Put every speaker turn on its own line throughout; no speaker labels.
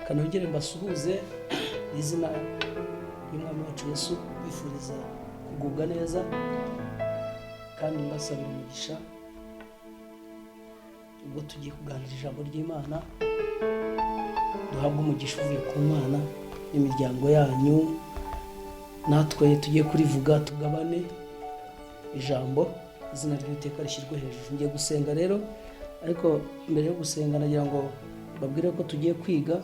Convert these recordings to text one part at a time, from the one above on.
Kanongere mbasuhuze mu izina ry'Umwami wacu Yesu, bifuriza kugubwa neza kandi mbasabira umugisha ubwo tugiye kuganira ijambo ry'Imana. Duhabwe umugisha uvuye ku Mana n'imiryango yanyu, natwe tugiye kurivuga tugabane ijambo, izina ry'Uwiteka rishyirwe hejuru. Ngiye gusenga rero, ariko mbere yo gusenga nagira ngo babwire ko tugiye kwiga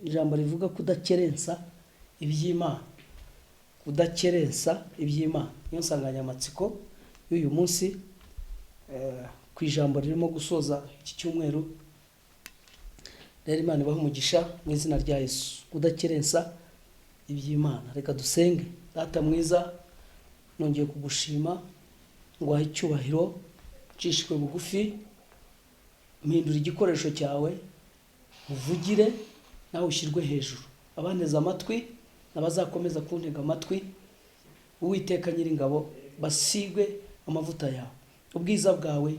ijambo rivuga kudakerensa iby'Imana. Kudakerensa iby'Imana niyo nsanganyamatsiko y'uyu munsi, ku ijambo ririmo gusoza iki cyumweru. Rero Imana ibahe umugisha mu izina rya Yesu. Kudakerensa iby'Imana. Reka dusenge. Data mwiza, nongeye kugushima, nguhaye icyubahiro, ncishijwe bugufi, mpindura igikoresho cyawe, uvugire nawe ushyirwe hejuru. Abanteze amatwi n'abazakomeza kuntega amatwi, Uwiteka Nyiringabo, basigwe amavuta yawe, ubwiza bwawe,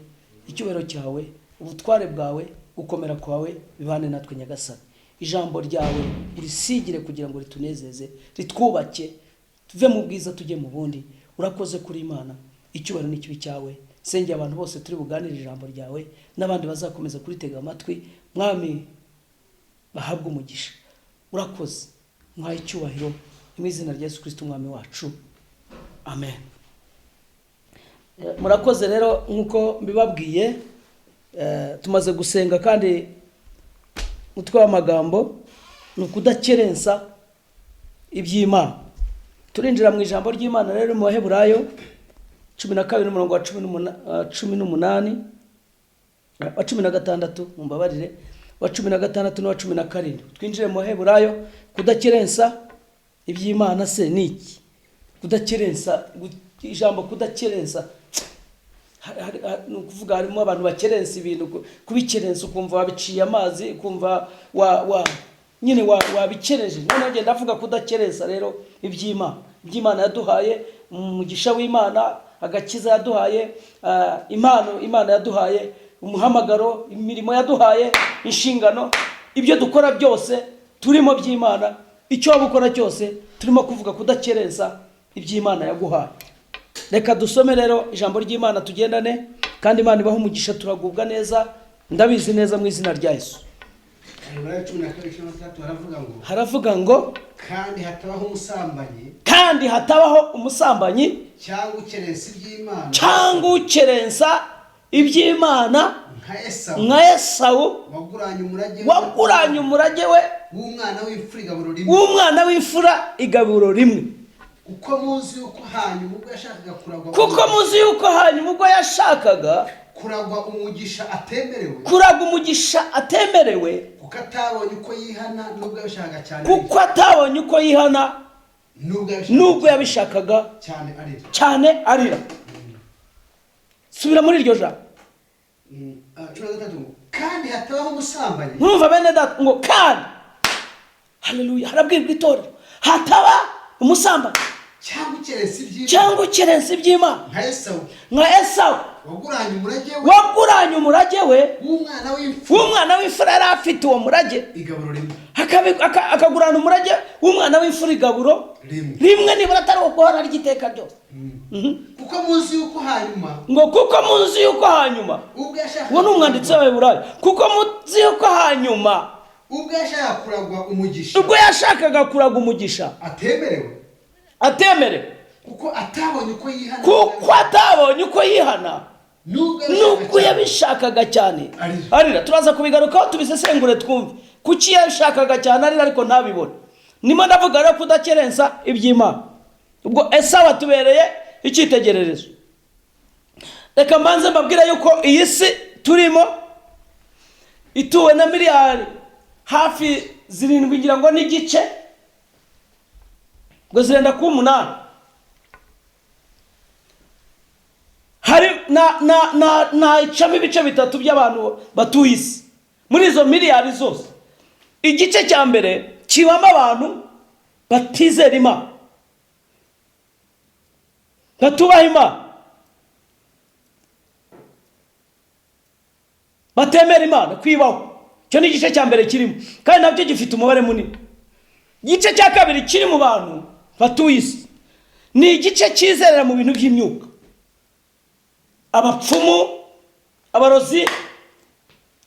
icyubahiro cyawe, ubutware bwawe, gukomera kwawe bibane natwe. Nyagasani, ijambo ryawe urisigire kugira ngo ritunezeze, ritwubake, tuve mu bwiza tujye mu bundi. Urakoze kuri Imana, icyubahiro n'ikibi cyawe. Sengera abantu bose turi buganire ijambo ryawe n'abandi bazakomeza kuritega amatwi, Mwami, bahabwe umugisha. Urakoze, mwaye icyubahiro mu izina rya Yesu Kristo Umwami wacu, amen. Murakoze rero, nk'uko mbibabwiye, tumaze gusenga kandi umutwe w'amagambo ni ukudakerensa iby'Imana. Turinjira mu ijambo ry'Imana rero mu Baheburayo 12, umurongo wa 18, wa 16, mumbabarire, wa 16 n'uwa 17. Twinjire mu Baheburayo. Kudakerensa iby'Imana se ni iki? Kudakerensa, ijambo kudakerensa ni ukuvuga harimo abantu bakerensa ibintu, kubikerensa ukumva wabiciye amazi, ukumva wa wa nyine wabikereje. Noneho ngenda avuga kudakerensa rero iby'Imana, iby'Imana yaduhaye, umugisha w'Imana, agakiza yaduhaye, impano Imana yaduhaye, umuhamagaro, imirimo yaduhaye, inshingano, ibyo dukora byose turimo by'Imana. Icyo waba ukora cyose, turimo kuvuga kudakerensa iby'Imana yaguhaye. Reka dusome rero ijambo ry'Imana tugendane, kandi Imana ibahe umugisha. Turagubwa neza, ndabizi neza, mu izina rya Yesu.
Baheburayo 12, 16 haravuga ngo:
Haravuga ngo:
Kandi hatabaho umusambanyi,
kandi hatabaho umusambanyi,
cyangwa ukerensa iby'Imana,
cyangwa ukerensa iby'Imana,
nka Esawu,
nka Esawu,
waguranye umurage we
waguranye umurage we
w'umwana w'imfura igaburo rimwe,
w'umwana w'imfura igaburo rimwe.
Kuko muzi yuko hanyuma ubwo yashakaga kuragwa
Kuko muzi yuko hanyuma ubwo yashakaga
kuragwa umugisha atemerewe,
kuragwa umugisha atemerewe,
kuko atabonye uko yihana nubwo yabishakaga cyane,
kuko atabonye uko yihana
nubwo yabishakaga
nubwo yabishakaga
cyane arira.
Cyane arira. Subira muri iryo jambo.
13 ngo: Kandi hatabaho umusambanyi,
Nkurumva bene data, ngo kandi, haleluya, harabwirwa itorero, hataba umusambanyi,
cyangwa ukerensa iby'Imana,
cyangwa ukerensa iby'Imana,
nka Esawu,
nka Esawu,
waguranye umurage we
waguranye umurage we
w'umwana w'imfura
w'umwana w'imfura. Yari afite uwo murage
igaburo rimwe,
akagurana umurage w'umwana w'imfura igaburo
rimwe,
rimwe, nibura atari uguhora ry'iteka ryose.
Kuko muzi yuko hanyuma
Ngo kuko muzi yuko hanyuma,
ubwo yashakaga
uwo ni umwanditsi w'Abaheburayo, kuko muzi yuko hanyuma
ubwo yashakaga kuragwa umugisha
ubwo yashakaga kuraga umugisha
atemerewe,
atemerewe,
kuko atabonye uko yihana,
kuko atabonye uko yihana
nubwo
nubwo
yabishakaga cyane
yabishakaga cyane
arira.
Arira. Turaza kubigarukaho tubisesengure, twumve kuki yabishakaga cyane arira ariko ntabibone. Nimo ndavuga rero kudakerensa iby'Imana. Ubwo Esawu atubereye icyitegererezo. Reka mbanze mbabwire yuko iyi si turimo ituwe na miliyari hafi 7, ngira ngo n'igice, ngo zirenda kuba 8. Hari na na na nayicamo ibice bitatu by'abantu batuye isi. Muri izo miliyari zose, igice cya mbere kibamo abantu batizera Imana, batubaha Imana, batemera Imana kwibaho. Icyo ni igice cya mbere kirimo, kandi nabyo gifite umubare munini. Igice cya kabiri kiri mu bantu batuye isi ni igice cyizerera mu bintu by'imyuka: abapfumu, abarozi,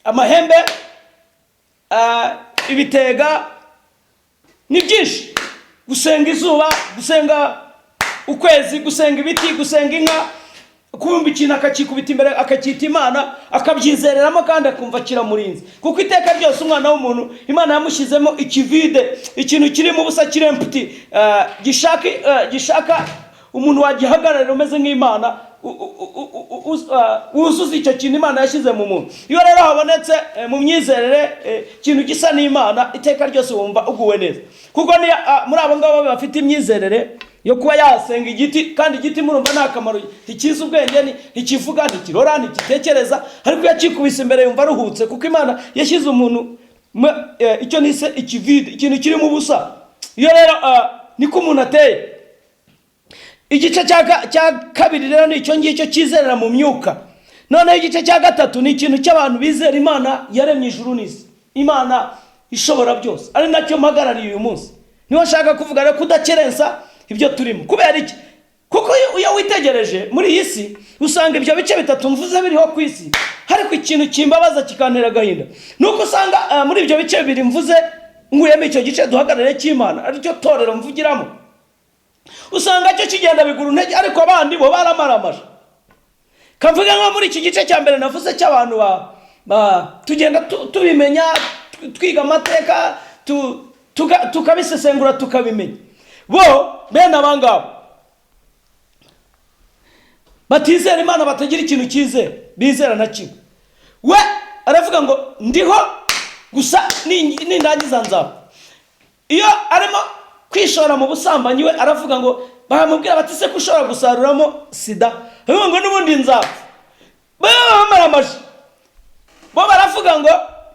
amahembe, ibitega, ni byinshi, gusenga izuba, gusenga ukwezi, gusenga ibiti, gusenga inka, kubumba ikintu akakikubita imbere akacyita Imana, akabyizereramo kandi akumva kiramurinze. Kuko iteka ryose umwana w'umuntu Imana yamushyizemo ikivide, ikintu kirimo ubusa, kiri empty, gishaka umuntu wagihagararira umeze nk'Imana, wuzuza icyo kintu Imana yashyize mu muntu. Iyo rero habonetse mu myizerere ikintu gisa n'Imana, iteka ryose wumva uguwe neza. Kuko muri abo ngabo bafite imyizerere yo kuba yasenga igiti, kandi igiti murumva nta kamaro, ntikizi ubwenge, ntikivuga, ntikirora, ntigitekereza, ariko iyo akikubise imbere yumva aruhutse, kuko Imana yashyize umuntu icyo nise ikivide, ikintu kirimo ubusa. Iyo rero niko umuntu ateye. Igice cya kabiri rero ni icyo ngicyo cyizerera mu myuka. Noneho igice cya gatatu ni ikintu cy'abantu bizera Imana yaremye ijuru n'isi, Imana ishobora byose, ari nacyo mpagarariye uyu munsi. Niho nshaka kuvuga rero kudakerensa ibyo turimo. Kubera iki? Kuko iyo witegereje muri iyi si, usanga ibyo bice bitatu mvuze biriho ku isi. Ariko ikintu kimbabaza kikantera agahinda ni uko usanga muri ibyo bice bibiri mvuze, nkuyemo icyo gice duhagarariye cy'Imana, aricyo torero mvugiramo, usanga cyo kigenda bigura intege, ariko abandi bo baramaramaje. Kavuga nko muri iki gice cya mbere navuze cy'abantu tugenda tubimenya, twiga amateka, tukabisesengura, tukabimenya. Bo bene abangaba batizera Imana, batagira ikintu cyizera bizera na kimwe, we aravuga ngo ndiho gusa, nindangiza nzaba. Iyo arimo kwishora mu busambanyi, we aravuga ngo, baramubwira bati: "Se ko ushobora gusaruramo sida?" Aravuga ngo: "N'ubundi nzapfa." Baba bamaramaje. Bo baravuga ngo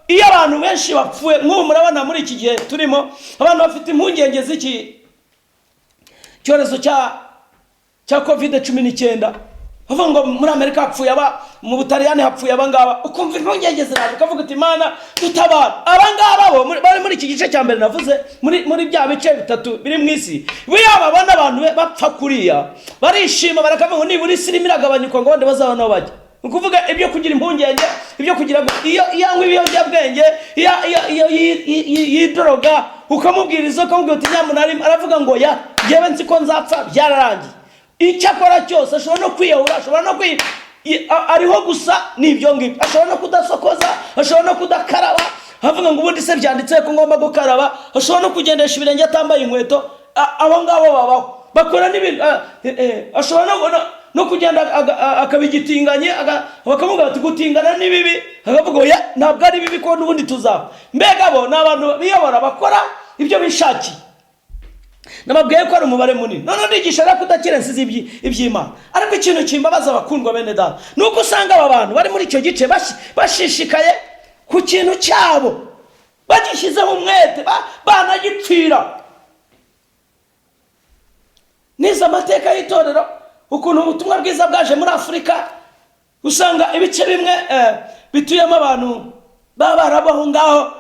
iyo abantu benshi bapfuye, nk'ubu murabona muri iki gihe turimo, abantu bafite impungenge z'iki cyorezo cya COVID-19, bavuga ngo muri Amerika hapfuye aba, mu Butaliyani hapfuye aba ngaba, ukumva impungenge ziraje, ukavuga uti: "Imana dutabara." Aba ngaba bo bari muri iki gice cya mbere navuze, muri bya bice bitatu biri mu isi, bo iyo babona abantu bapfa kuriya barishima, barakavuga ngo nibura isi irimo iragabanyuka, ngo abandi bazabona aho bajya. Ni ukuvuga ibyo kugira impungenge, ibyo kugira ngo iyo anywa ibiyobyabwenge, iyo yidoroga, ukamubwiriza, ukamubwira uti: "Nyamuna," aravuga ngo: "Ya, njyewe nzi ko nzapfa, byararangiye." Icyo akora cyose, ashobora no kwiyahura, ashobora no kwi ariho gusa ni ibyo ngibyo, ashobora no kudasokoza, ashobora no kudakaraba, avuga ngo: "Ubundi se byanditse ko ngomba gukaraba?" Ashobora no kugendesha ibirenge atambaye inkweto. Abo ngabo babaho bakora n'ibintu, ashobora no kugenda akaba igitinganyi, bakamubwira bati: "Gutingana ni bibi," akavuga: "Oya, ntabwo ari bibi, ko n'ubundi tuzapfa." Mbega bo ni abantu biyobora, bakora ibyo bishakiye. Nababwiye ko ari umubare munini. None ndigisha rero kudakerensa iby'Imana. Ariko ikintu kimbabaza, abakundwa bene data, ni uko usanga aba bantu bari muri icyo gice bashishikaye ku kintu cyabo, bagishyizeho umwete, banagipfira. Nize amateka y'itorero, ukuntu ubutumwa bwiza bwaje muri Afurika, usanga ibice bimwe bituyemo abantu baba barabaho ngaho,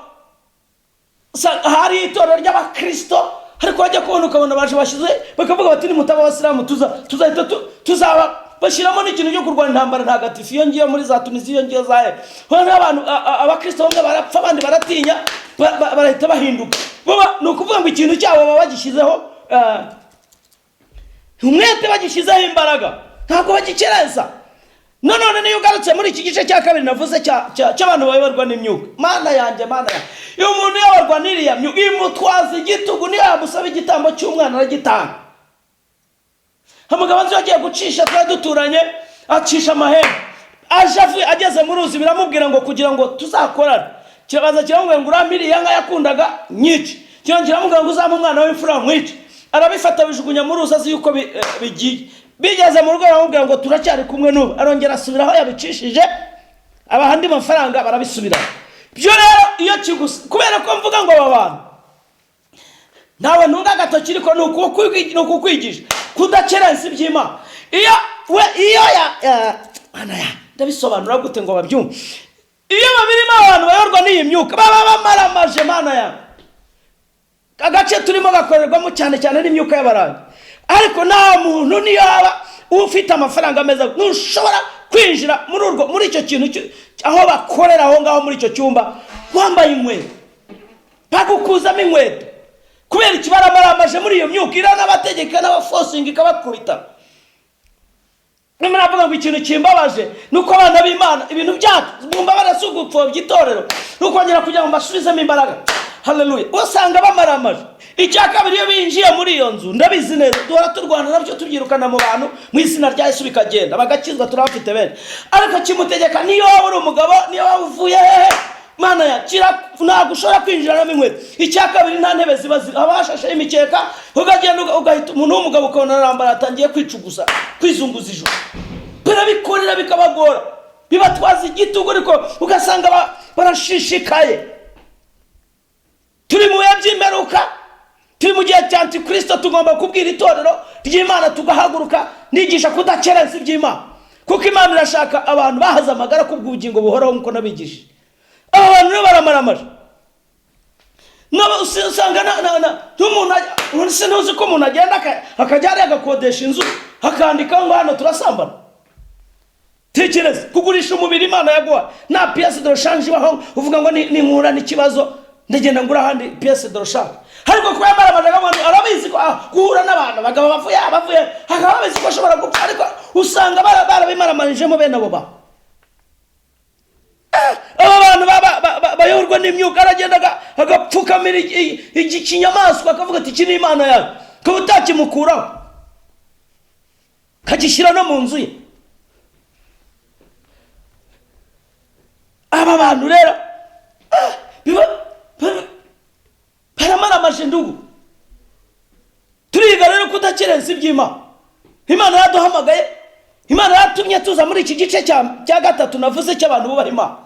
hari itorero ry'abakirisito, ariko wajya kubona ukabona baje bashyize, bakavuga bati: "Nimutaba abasilamu tuzahita tuzaba." Bashyiramo n'ikintu cyo kurwana intambara ntagatifu. Iyo ngiyo muri za Tunisiya, iyo ngiyo za he, noneho abantu abakirisito bamwe barapfa, abandi baratinya, barahita bahinduka. Ni ukuvuga ngo ikintu cyabo baba bagishyizeho umwete, bagishyizeho imbaraga, ntabwo bagikerensa. None niyo ugarutse muri iki gice cya kabiri navuze cy'abantu bayoborwa n'imyuka, Mana yanjye, Mana yanjye, iyo umuntu uyoborwa n'iriya myuka imutwaza igitugu, niyo yamusaba igitambo cy'umwana aragitanga. Umugabo nzi wagiye gucisha, twari duturanye, acisha amahembe, aje avuye ageze mu ruzi, biramubwira ngo kugira ngo tuzakorane, kirabanza kiramubwira ngo urampe iriya nka yakundaga nyice, kirongera kiramubwira ngo uzampe umwana w'imfura mwice. Arabifata, bijugunya mu ruzi, azi yuko bigiye. Bigeze mu rugo baramubwira ngo turacyari kumwe n'ubu. Arongera asubira aho yabicishije, abaha andi mafaranga, barabisubirana. Byo rero iyo kigusa, kubera ko mvuga ngo aba bantu ntawe ntunga agatoki, ariko ni ukukwigisha kudakerensa iby'Imana. Iyo we iyo ya Mana ya, ndabisobanura gute ngo babyumve? Iyo babirimo, abantu bayoborwa n'iyi myuka. myuka baba bamaramaje. Mana yawe, agace turimo gakorerwamo cyane cyane n'imyuka y'abarangi, ariko nta muntu, niyo yaba ufite amafaranga meza, ntushobora kwinjira muri urwo, muri icyo kintu aho bakorera aho ngaho muri icyo cyumba wambaye inkweto. Bagukuzamo inkweto. Kubera iki? Baramaramaje muri iyo myuka, iranabategeka n'abaforcinga, ikabakubita. Nyuma navuga ngo ikintu kimbabaje ni uko abana b'Imana, ibintu byacu, mwumva si ugupfobya itorero, ni ukongera kugira ngo mbasubizemo imbaraga. Haleluya! Usanga bamaramaje. Icya kabiri, iyo binjiye muri iyo nzu, ndabizi neza, duhora turwana nabyo, tubyirukana mu bantu mu izina rya Yesu, bikagenda, bagakizwa, turabafite benshi. Ariko kimutegeka, niyo waba uri umugabo, niyo waba uvuye hehe, Mana ya kira, ntabwo ushobora kwinjiramo inkweto. Icya kabiri, nta ntebe ziba ziri, haba hashasheho imikeka, ukagenda ugahita umuntu w'umugabo ukabona arambara, atangiye kwicugusa, kwizunguza ijoro. Barabikorera bikabagora, bibatwaza igitugu, ariko ugasanga barashishikaye. Turi mu bihe by'imperuka, turi mu gihe cya Antikristo. Tugomba kubwira itorero ry'Imana, tugahaguruka, nigisha kudakerensa iby'Imana, kuko Imana irashaka abantu bahaze amagara kubw'ubugingo buhoraho, nk'uko nabigishije. Aba bantu rero baramaramaje. Usanga n'umuntu ntuzi ko umuntu agenda akajya hariya agakodesha inzu, akandikaho ngo "Hano turasambana." Tekereza kugurisha umubiri Imana yaguha. Nta pièce de rechange ibaho, uvuga ngo ninkura n'ikibazo ndagenda ngura ahandi pièce de rechange. Ariko kuba yamaramaje, akabona arabizi ko guhura n'abantu, abagabo bavuye aha, bavuye, akaba babizi ko ashobora gupfa, ariko usanga barabimaramanijemo bene abo bantu. Aba bantu bayoborwa n'imyuka, aragenda agapfukamira ikinyamaswa, akavuga ati "Iki ni imana yawe," ukaba utakimukuraho, akagishyira no mu nzu ye. Aba bantu rero baramaramaje. Ndugu, turiga rero kudakerensa iby'Imana. Imana yaduhamagaye, Imana yatumye tuza muri iki gice cya gatatu navuze cy'abantu bubaha Imana,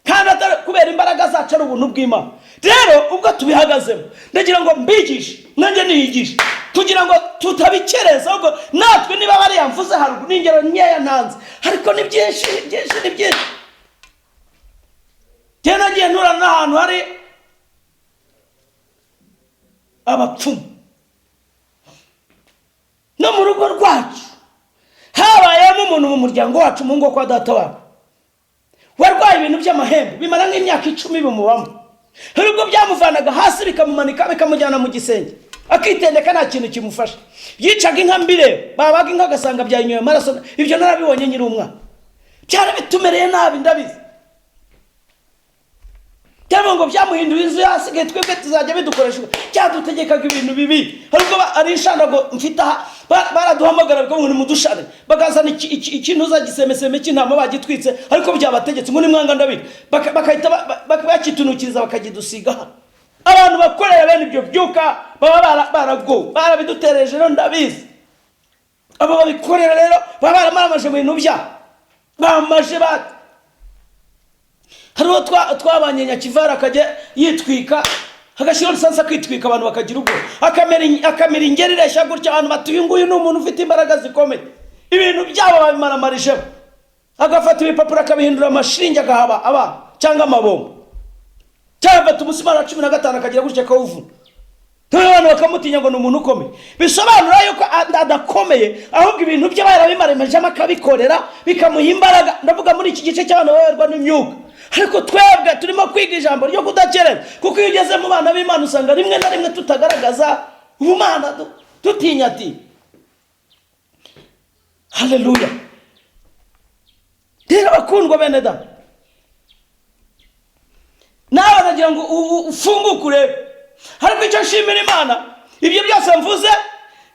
kandi atari kubera imbaraga zacu, ari ubuntu bw'Imana. Rero ubwo tubihagazemo, ndagira ngo mbigishe, nanjye niyigishe, kugira ngo tutabikereza, ahubwo natwe niba bariya mvuze haruguru, ni ingero nkeya ntanze, ariko ni byinshi, ni byinshi, ni byinshi. Njyewe nagiye nturana n'ahantu hari abapfumu. No mu rugo rwacu habayemo umuntu mu muryango wacu, mu ngo kwa data wacu, warwaye ibintu by'amahembe, bimara nk'imyaka 10 bimubamo. Hari ubwo byamuvanaga hasi bikamumanika, bikamujyana mu gisenge, akitendeka, nta kintu kimufasha. Yicaga inka mbireba, babaga inka agasanga byayinyoye amaraso. Ibyo narabibonye nkiri umwana, byari bitumereye nabi, ndabizi. Cyangwa ngo byamuhinduye inzu, yasigaye twebwe tuzajya bidukoresha. Cyadutegekaga ibintu bibi. Hari ubwo ari inshandago mfite aha, baraduhamagara bakavuga ngo nimudushare, bakazana ikintu uzagisemeseme cy'intama bagitwitse, ariko byabategetse ngo nimwanga ndabika. Bagahita bakitunukiriza, bakakidusiga hano. Abantu bakorera bene ibyo byuka baba baragowe, barabidutereje rero, ndabizi. Abo babikorera rero baba baramaramaje mu bintu byabo, bamaje ba hariho twabanye Nyakivara, akajya yitwika, agashyiraho lisansi akitwika, abantu bakagira ubwoba, akamera ingeri ireshya gutya, abantu bati "Uyu nguyu ni umuntu ufite imbaraga zikomeye." Ibintu byabo babimaramarije, agafata ibipapuro akabihindura amashinge, agahaba abana cyangwa amabombo, cyangwa agafata umusumari wa 15 akagira gutya akawuvuna, noneho abantu bakamutinya ngo ni umuntu ukomeye. Bisobanura yuko adakomeye, ahubwo ibintu bye barabimaremejemo, akabikorera, bikamuha imbaraga. Ndavuga muri iki gice cy'abantu bayoborwa n'imyuka. Ariko twebwe turimo kwiga ijambo ryo kudakereza, kuko iyo ugeze mu bana b'Imana usanga rimwe na rimwe tutagaragaza ubumana, dutinya ati haleluya. Rero bakundwa bene data, nawe nagira ngo ufunguke urebe. Ariko icyo nshimira Imana, ibyo byose mvuze,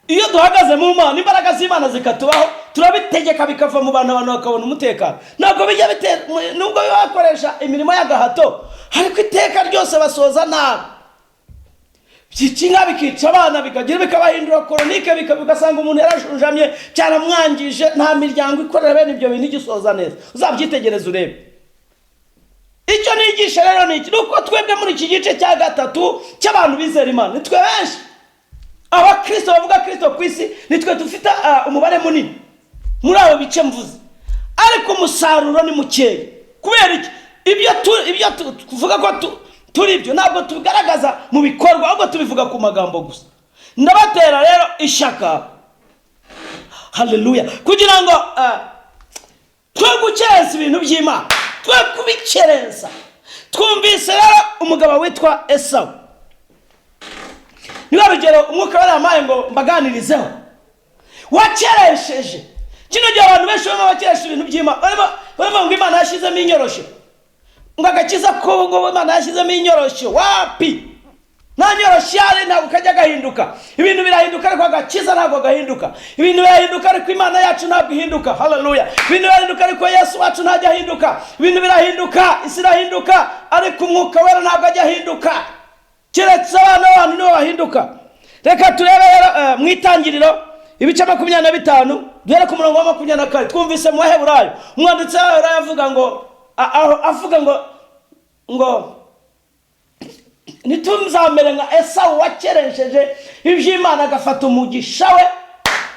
iyo duhagaze mu Mana, imbaraga z'Imana zikatubaho, turabitegeka bikava mu bantu, abantu bakabona umutekano. Ntabwo bijya bitera, nubwo biba bakoresha imirimo y'agahato, ariko iteka ryose basoza nabi. Byica inka, bikica abana, bikagira, bikabahindura chronique, ugasanga umuntu yarajunjamye, cyaramwangije. Nta miryango ikorera bene ibyo bintu igisoza neza, uzabyitegereze urebe. Icyo nigisha rero ni iki? Ni uko twebwe muri iki gice cya gatatu cy'abantu bizera Imana, ni twe benshi. Abakristo bavuga Kristo ku isi, ni twe dufite umubare munini muri abo bice mvuze, ariko umusaruro ni mukeya. Kubera iki? Ibyo tuvuga ko turi byo, ntabwo tubigaragaza mu bikorwa, ahubwo tubivuga ku magambo gusa. Ndabatera rero ishyaka, haleluya, kugira ngo twe gukerensa ibintu by'Imana, twe kubikerensa. Twumvise rero umugabo witwa Esawu, niba rugero Umwuka warampaye ngo mbaganirizeho, wakeresheje. Kino gihe abantu benshi barimo bakeresha ibintu by'Imana, barimo ngo Imana yashyizemo inyoroshyo, ngo agakiza k'ubu ngubu Imana yashyizemo inyoroshyo. Wapi, nta nyoroshyo ihari, ntabwo kajya gahinduka. Ibintu birahinduka, ariko agakiza ntabwo gahinduka. Ibintu birahinduka, ariko Imana yacu ntabwo ihinduka. Haleluya! Ibintu birahinduka, ariko Yesu wacu ntajya ahinduka. Ibintu birahinduka, isi irahinduka, ariko Umwuka Wera ntabwo ajya ahinduka, keretse abana b'abantu nibo bahinduka. Reka turebe rero mu Itangiriro ibice 25, duhere ku murongo wa 24. Twumvise mu Baheburayo, umwanditsi w'Abaheburayo avuga ngo avuga ngo ntituzamere nka Esawu wakeresheje iby'Imana, agafata umugisha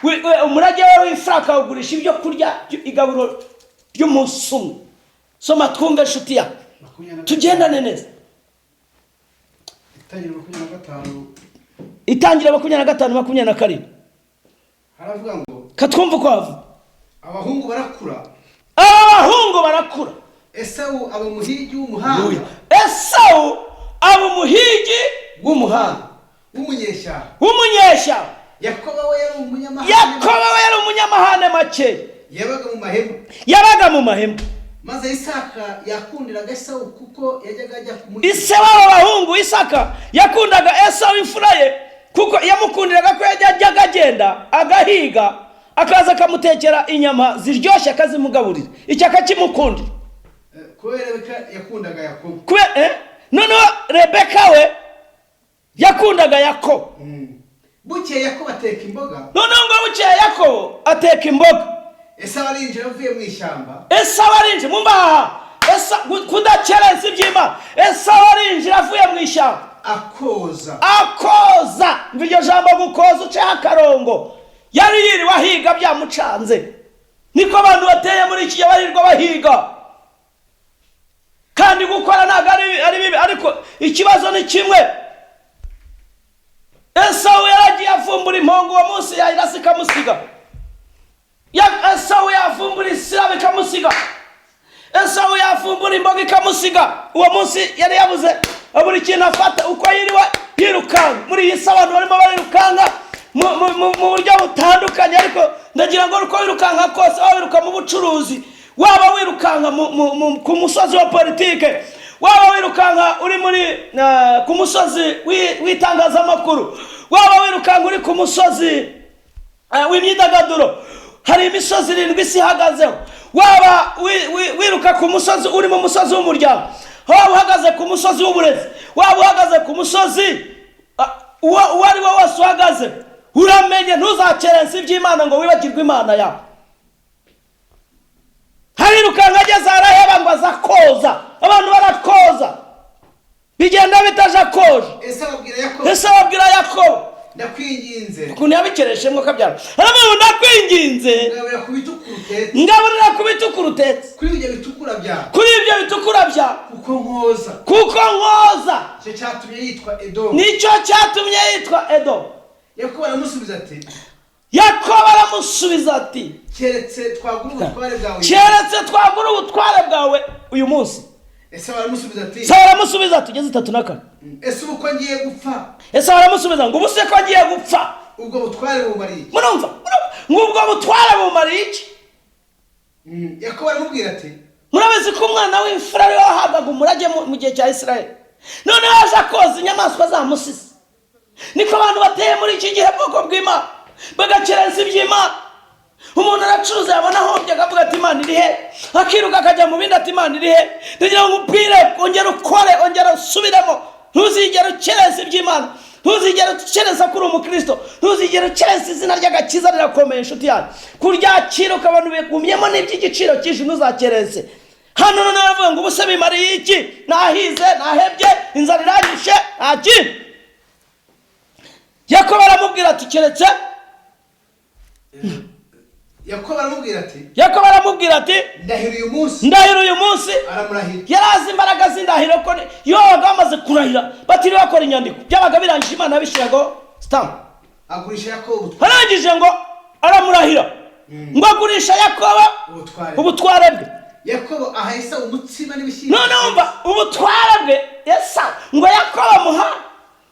we, umurage we w'imfura, akawugurisha ibyo kurya, igaburo ry'umunsi umwe. Soma twumve, nshuti ya
25.
Tugendane neza.
Itangira 25.
Itangira 25, 27.
Haravuga ngo:
Katwumva uko havuga.
Abahungu barakura.
Abahungu barakura.
Esawu aba umuhigi w'umuhanga.
Esawu aba umuhigi w'umuhanga.
W'umunyeshyamba.
W'umunyeshyamba.
Yakobo we yari umunyamahane.
Yakobo we yari umunyamahane makeya.
Yabaga mu mahema.
Yabaga mu mahema.
Maze Isaka yakundiraga Esawu kuko yajyaga ajya kumuhiga.
Ise w'abo bahungu Isaka yakundaga Esawu imfura ye, kuko yamukundiraga ko yajyaga agenda agahiga, akaza akamutekera inyama ziryoshye, akazimugaburira, icyo akakimukundira.
Kubera Rebeka yakundaga Yakobo.
Noneho Rebeka we yakundaga Yakobo.
Bukeye Yakobo ateka imboga.
Noneho ngo bukeye Yakobo ateka imboga.
Esawu arinjira avuye mu ishyamba.
Esawu arinjira mu mbaha kudakerensa iby'Imana. Esawu arinjira avuye mu ishyamba.
Akoza.
Akoza. Ngo iryo jambo gukoza, uceho akarongo. Yari yiriwe ahiga, byamucanze. Niko abantu bateye muri iki gihe, barirwa bahiga. Kandi gukora ntabwo ari bibi, ariko ikibazo ni kimwe. Esawu yaragiye avumbura impongo, uwo munsi yayirasa ikamusiga. Esawu yavumbura isirabo ikamusiga. Esawu yavumbura imboga ikamusiga. Uwo munsi yari yabuze, buri kintu afata, uko yiriwe yirukanka. Muri iyi si abantu barimo barirukanka mu buryo butandukanye, ariko ndagira ngo uko wirukanka kose, waba wiruka mu bucuruzi, waba wirukanka ku musozi wa politike, waba wirukanka uri muri ku musozi w'itangazamakuru, waba wirukanka uri ku musozi w'imyidagaduro, hari imisozi irindwi isi ihagazeho. Waba wiruka ku musozi, uri mu musozi w'umuryango, waba uhagaze ku musozi w'uburezi, waba uhagaze ku musozi uwo ari we wose uhagaze, uramenye ntuzakerense iby'Imana ngo wibagirwe Imana yawe. Harirukanka ageze araheba, ngo aza koza. Abantu barakoza, bigenda bitaje akoje.
Esawu abwira Yakobo.
Ese ababwira Yakobo.
Ndakwinginze.
Ukuntu yabikereshe kabyara, aravuga ngo: "Ndakwinginze."
Ngaburira ku bitukura utetse.
Ngaburira ku bitukura utetse.
Kuri ibyo bitukura byawe.
Kuri ibyo bitukura byawe.
Kuko nkoza.
Kuko nkoza.
Icyo cyatumye yitwa Edomu.
Nicyo cyatumye yitwa Edomu.
Yakobo aramusubiza ati:
Yakobo aramusubiza ati:
Keretse twagura ubutware bwawe.
Keretse twagura ubutware bwawe uyu munsi.
Esawu aramusubiza ati:
Se aramusubiza, tugeze 34.
Ese ubu ko ngiye gupfa?
Ese aramusubiza ngo: "Ubu se ko ngiye gupfa?"
Ubwo butware bumariye iki?
Murumva? Murumva? Ngo ubwo butware bumariye iki?
Yakobo aramubwira ati:
Murabizi ko umwana w'imfura ariwe wahabwaga umurage mu gihe cya Israel. Noneho aje akoza, inyamaswa zamusize. Niko abantu bateye muri iki gihe, bwoko bw'Imana, bagakerensa iby'Imana. Umuntu aracuruza, yabona ahombye akavuga ati: "Imana iri he?" Akiruka akajya mu bindi, ati: "Imana iri he?" Ndagira ngo ubwire, ongera ukore, ongera usubiremo. Ntuzigere ukerensa iby'Imana, ntuzigere ukerensa ko uri umukristo, ntuzigere ukerensa izina ry'agakiza. Rirakomeye, inshuti yanjye, kuryakira ukabona ubigumyemo n'iby'igiciro cyinshi. Ntuzakerense. Hano noneho aravuga ngo: "Ubu se bimariye iki? Nahize, nahebye, inzara iranyishe, nta kindi." Yakobo aramubwira ati: "Keretse."
Yakobo aramubwira ati:
Yakobo aramubwira ati:
"Ndahira uyu munsi."
"Ndahira uyu munsi."
Aramurahira.
Yari azi imbaraga z'indahiro, ko iyo babaga bamaze kurahira batiriwe bakora inyandiko, byabaga birangije, Imana yabishyiragaho stamp.
Agurisha Yakobo ubutware.
Arangije ngo aramurahira, ngo agurisha Yakobo
ubutware.
Ubutware bwe.
Yakobo aha Esawu umutsima n'ibishyimbo.
None wumva ubutware bwe, Esawu, ngo Yakobo amuha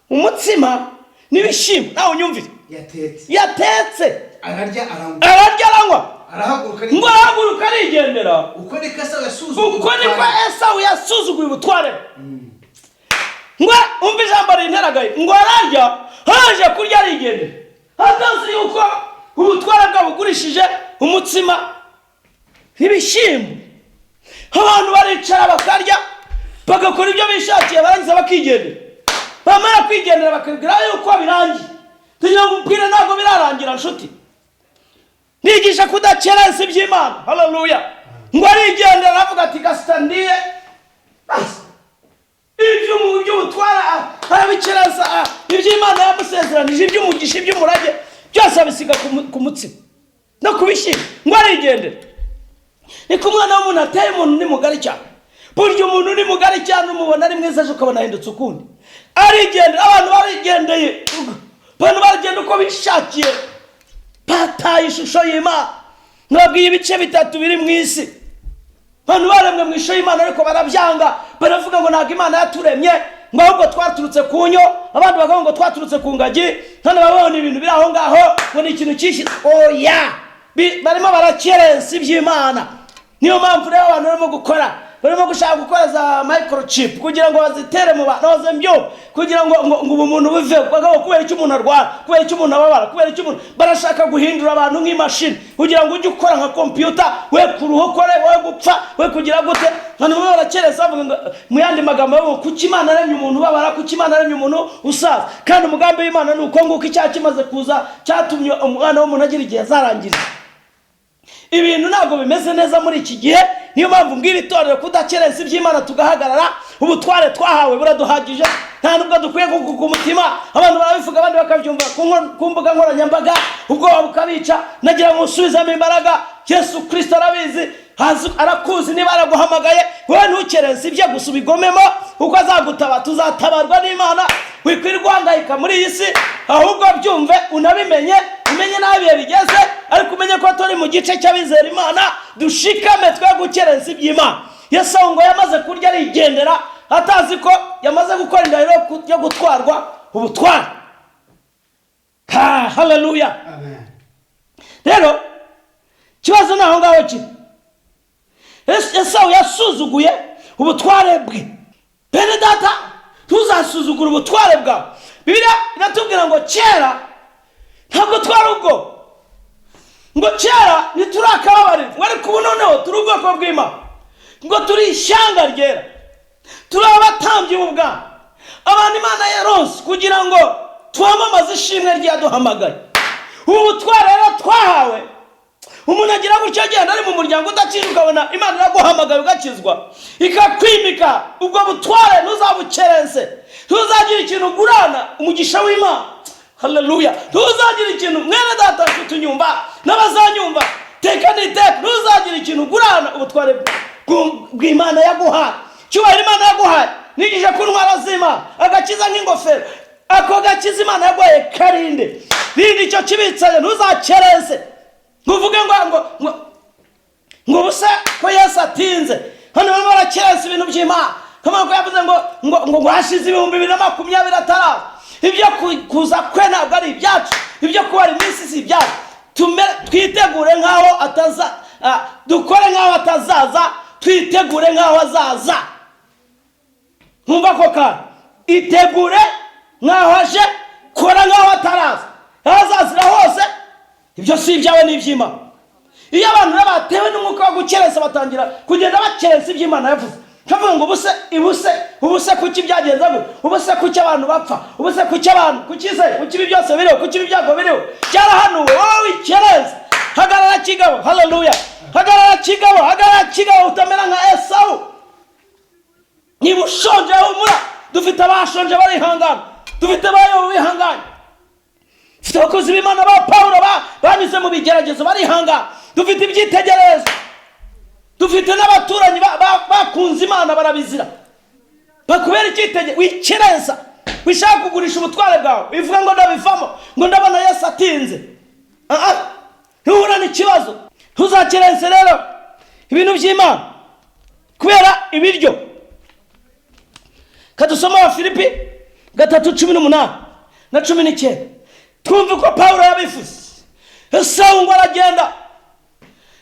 umutsima n'ibishyimbo. Nawe unyumvire.
Yatetse.
Yatetse.
Ararya, aranywa.
Ararya, aranywa.
Arahaguruka.
Ngo arahaguruka, arigendera.
Uko niko Esawu yasuzuguye
Uko niko
ubutware.
Esawu yasuzuguye ubutware bwe. Ngo umva ijambo rinteragaye, ngo ararya, haje kurya arigendera, atazi yuko ubutware bwe bugurishije umutsima n'ibishyimbo. Abantu baricara bakarya, bagakora ibyo bishakiye, barangiza bakigendera. Bamara kwigendera bakabwira yuko birangiye. Tugira ngo ubwire, ntabwo birarangira nshuti. Nigisha kudakerensa iby'Imana. Haleluya! Ngo arigendera, aravuga ati: "Gasita ndiye." Basi iby'ubutwara arabikerensa, iby'Imana yamusezeranije, iby'umugisha, iby'umurage, byose abisiga ku mutsima no ku bishyimbo, ngo arigendera. Niko umwana w'umuntu ateye. Umuntu ni mugari cyane. Burya umuntu ni mugari cyane, umubona ari mwiza, ejo ukabona ahindutse ukundi. Arigendera. Abantu barigendeye, abantu baragenda uko bishakiye, bataye ishusho y'Imana. Nababwiye ibice bitatu biri mu isi. Abantu baremwe mu ishusho y'Imana, ariko barabyanga, baravuga ngo ntabwo Imana yaturemye, ngo ahubwo twaturutse ku nyo. Abandi bakavuga ngo twaturutse ku ngagi. None babona ibintu biri aho ngaho, ngo ni ikintu cyishyize. Oya, barimo barakerensa iby'Imana. Niyo mpamvu rero abantu barimo gukora, barimo gushaka gukora za microchip kugira ngo bazitere mu bantu baze mbyumva, kugira ngo ubumuntu buve bagabo. Kubera icyo umuntu arwara, kubera icyo umuntu ababara, kubera icyo umuntu, barashaka guhindura abantu nk'imashini, kugira ngo ujye ukora nka kompiyuta, we kuruha ukore, we gupfa, we kugira gute. Abantu bamwe barakereza, bavuga ngo, mu yandi magambo bavuga ngo: "Kuki Imana aremye umuntu ubabara? Kuki Imana aremye umuntu usaza?" Kandi umugambi w'Imana ni uko nguko. Icyaha kimaze kuza cyatumye umwana w'umuntu agira igihe azarangiriza. Ibintu ntabwo bimeze neza muri iki gihe. Niyo mpamvu mbwira itorero kudakerensa iby'Imana, tugahagarara. Ubutware twahawe buraduhagije, nta nubwo dukwiye kuguka umutima. Abantu barabivuga, abandi bakabyumva ku mbuga nkoranyambaga, ubwoba bukabica. Nagira ngo usubizemo imbaraga. Yesu Kirisito arabizi, arakuzi. Niba araguhamagaye, wowe ntukerense ibye gusa, ubigomemo, kuko azagutaba. Tuzatabarwa n'Imana. Wikwirirwa uhangayika muri iyi si, ahubwo byumve, unabimenye, umenye n'aho ibihe bigeze, ariko umenye ko turi mu gice cy'abizera Imana. Dushikame, twe gukerensa iby'Imana. Yesu ngo yamaze kurya arigendera, atazi ko yamaze gukora indahiro yo gutwarwa ubutware. Ha, haleluya!
Amen.
Rero ikibazo ni aho ngaho kiri. Esawu yasuzuguye ubutware bwe. Bene data, ntuzasuzugure ubutware bwawe. Bibiliya iratubwira ngo kera ntabwo twari ubwo, ngo kera ntiturakababare, ngo ariko ubu noneho turi ubwoko bw'Imana, ngo turi ishyanga ryera, turi abatambyi b'ubwami, abantu Imana yaronse kugira ngo twamamaze ishimwe ryaduhamagaye. Ubu butware rero twahawe, umuntu agira gutyo agenda ari mu muryango udakijwe, ukabona Imana iraguhamagaye, ugakizwa, ikakwimika. Ubwo butware ntuzabukerense, ntuzagira ikintu ugurana umugisha w'Imana. Haleluya! Ntuzagira ikintu, mwene data nshuti unyumva n'abazanyumva teka n'iteka, ntuzagira ikintu ugurana ubutware bw'Imana yaguhaye, cyubahiro Imana yaguhaye. Nigije ku ntwaro z'Imana, agakiza nk'ingofero. Ako gakiza Imana yaguhaye karinde, rinda icyo kibitsaye, ntuzakerense ntuvuge ngo ubuse ko Yesu atinze. Hano barimo barakerensa ibintu by'Imana, nk'uko yavuze ngo hashize 2020 ataraza. Ibyo kuza kwe ntabwo ari ibyacu, ibyo kubara iminsi si ibyacu. Twitegure nk'aho ataza, dukore nk'aho atazaza, twitegure nk'aho azaza. Nkumva ko kandi itegure nk'aho aje, kora nk'aho ataraza, aho azazira hose ibyo si ibyawe, ni iby'Imana. Iyo abantu rero batewe n'umwuka wo gukerensa, batangira kugenda bakerensa iby'Imana yavuze, kavuga ngo: "Ubuse, ubuse, ubuse kuki byagenze gutya? Ubuse kuki abantu bapfa? Ubuse kuki abantu, kuki se, kuki ibi byose biriho, kuki ibi byago biriho? Byarahanuwe." Wowe wikerenza, hagarara kigabo. Haleluya! Hagarara kigabo, hagarara kigabo, utamera nka Esawu. Niba ushonje, humura. Dufite abashonje barihangana, dufite abayobo bihanganye, dufite abakozi b'Imana ba Pawulo banyuze mu bigeragezo barihangana. Dufite ibyitegererezo, dufite n'abaturanyi bakunze Imana barabizira, bakubera icyitegererezo. Wikerensa, wishaka kugurisha ubutware bwawe, wivuga ngo ndabivamo, ngo ndabona Yesu atinze. Ah, ah. Ntuhura n'ikibazo. Ntuzakerense rero ibintu by'Imana kubera ibiryo. Kadusoma Abafilipi 3:18 na 19, twumve uko Pawulo yabivuze. Esawu ngo aragenda,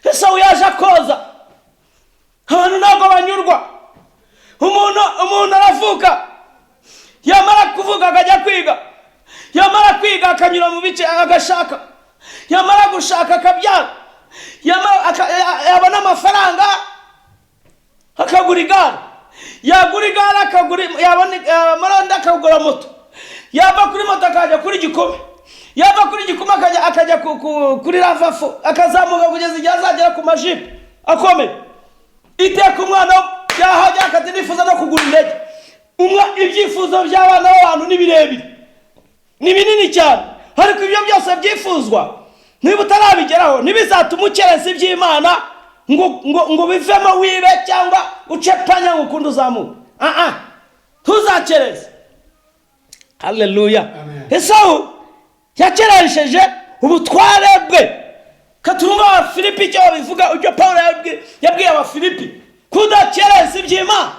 Esawu yaje akoza. Abantu ntabwo banyurwa. Umuntu aravuka, yamara kuvuka akajya kwiga, yamara kwiga akanyura mu bice agashaka, yamara gushaka akabyara, yabona amafaranga akagura igare, yagura igare akagura, yabona yamara undi akagura moto, yava kuri moto akajya kuri gikome, yava kuri gikome akajya kuri RAV4, akazamuka kugeza igihe azagera ku majipo akomeye. Iteka umwana yahajya akati nifuza no kugura indege. Ibyifuzo by'abana b'abantu ni birebire, ni binini cyane, ariko ibyo byose byifuzwa, niba utarabigeraho, ntibizatuma ukerensa iby'Imana ngo bivemo wibe cyangwa uce panya ngo ukunde uzamuke. Ah ah, ntuzakereze. Haleluya!
Amen.
Esawu yakeresheje ubutware bwe. Katurumva Abafilipi icyo babivuga, icyo Pawulo yabwiye Abafilipi, kudakerensa iby'Imana.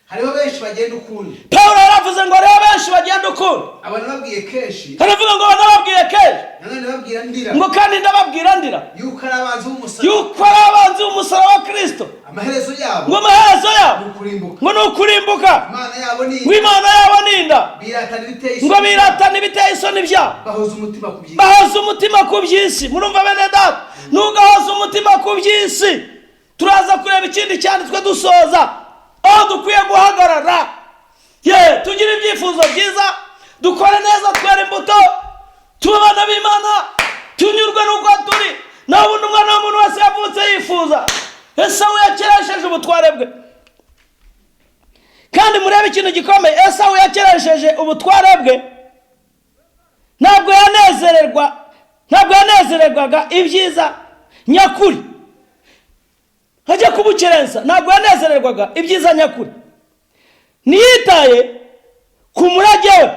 Hariho benshi bagenda ukundi.
Pawulo yaravuze ngo hariho benshi bagenda ukundi.
Abo nababwiye kenshi.
Aravuga ngo nababwiye kenshi.
Nanone ndababwira ndira.
Ngo kandi ndababwira ndira.
Yuko ari abanzi b'umusaraba.
Yuko ari abanzi b'umusaraba wa Kristo.
Amaherezo yabo
Ngo amaherezo yabo
ni ukurimbuka.
Ngo ni ukurimbuka.
Imana yabo ni
Ngo Imana yabo ni inda.
Biratana ibiteye
Ngo
isoni.
biratana ibiteye isoni byabo.
Bahoza umutima ku by'isi.
Bahoza umutima ku by'isi. Murumva bene data, ntugahoze umutima ku by'isi. Turaza kureba ikindi cyanditswe dusoza, aho dukwiye guhagarara. Ye, tugire ibyifuzo byiza, dukore neza, twere imbuto, tube abana b'Imana, tunyurwe n'uko turi. Naho ubundi umwana w'umuntu wese yavutse yifuza. Esawu yakeresheje ubutware bwe. Kandi murebe ikintu gikomeye: Esawu yakeresheje ubutware bwe, ntabwo yanezererwaga ibyiza nyakuri. Ajya kubukerensa, ntabwo yanezererwaga ibyiza nyakuri, ntiyitaye ku murage we,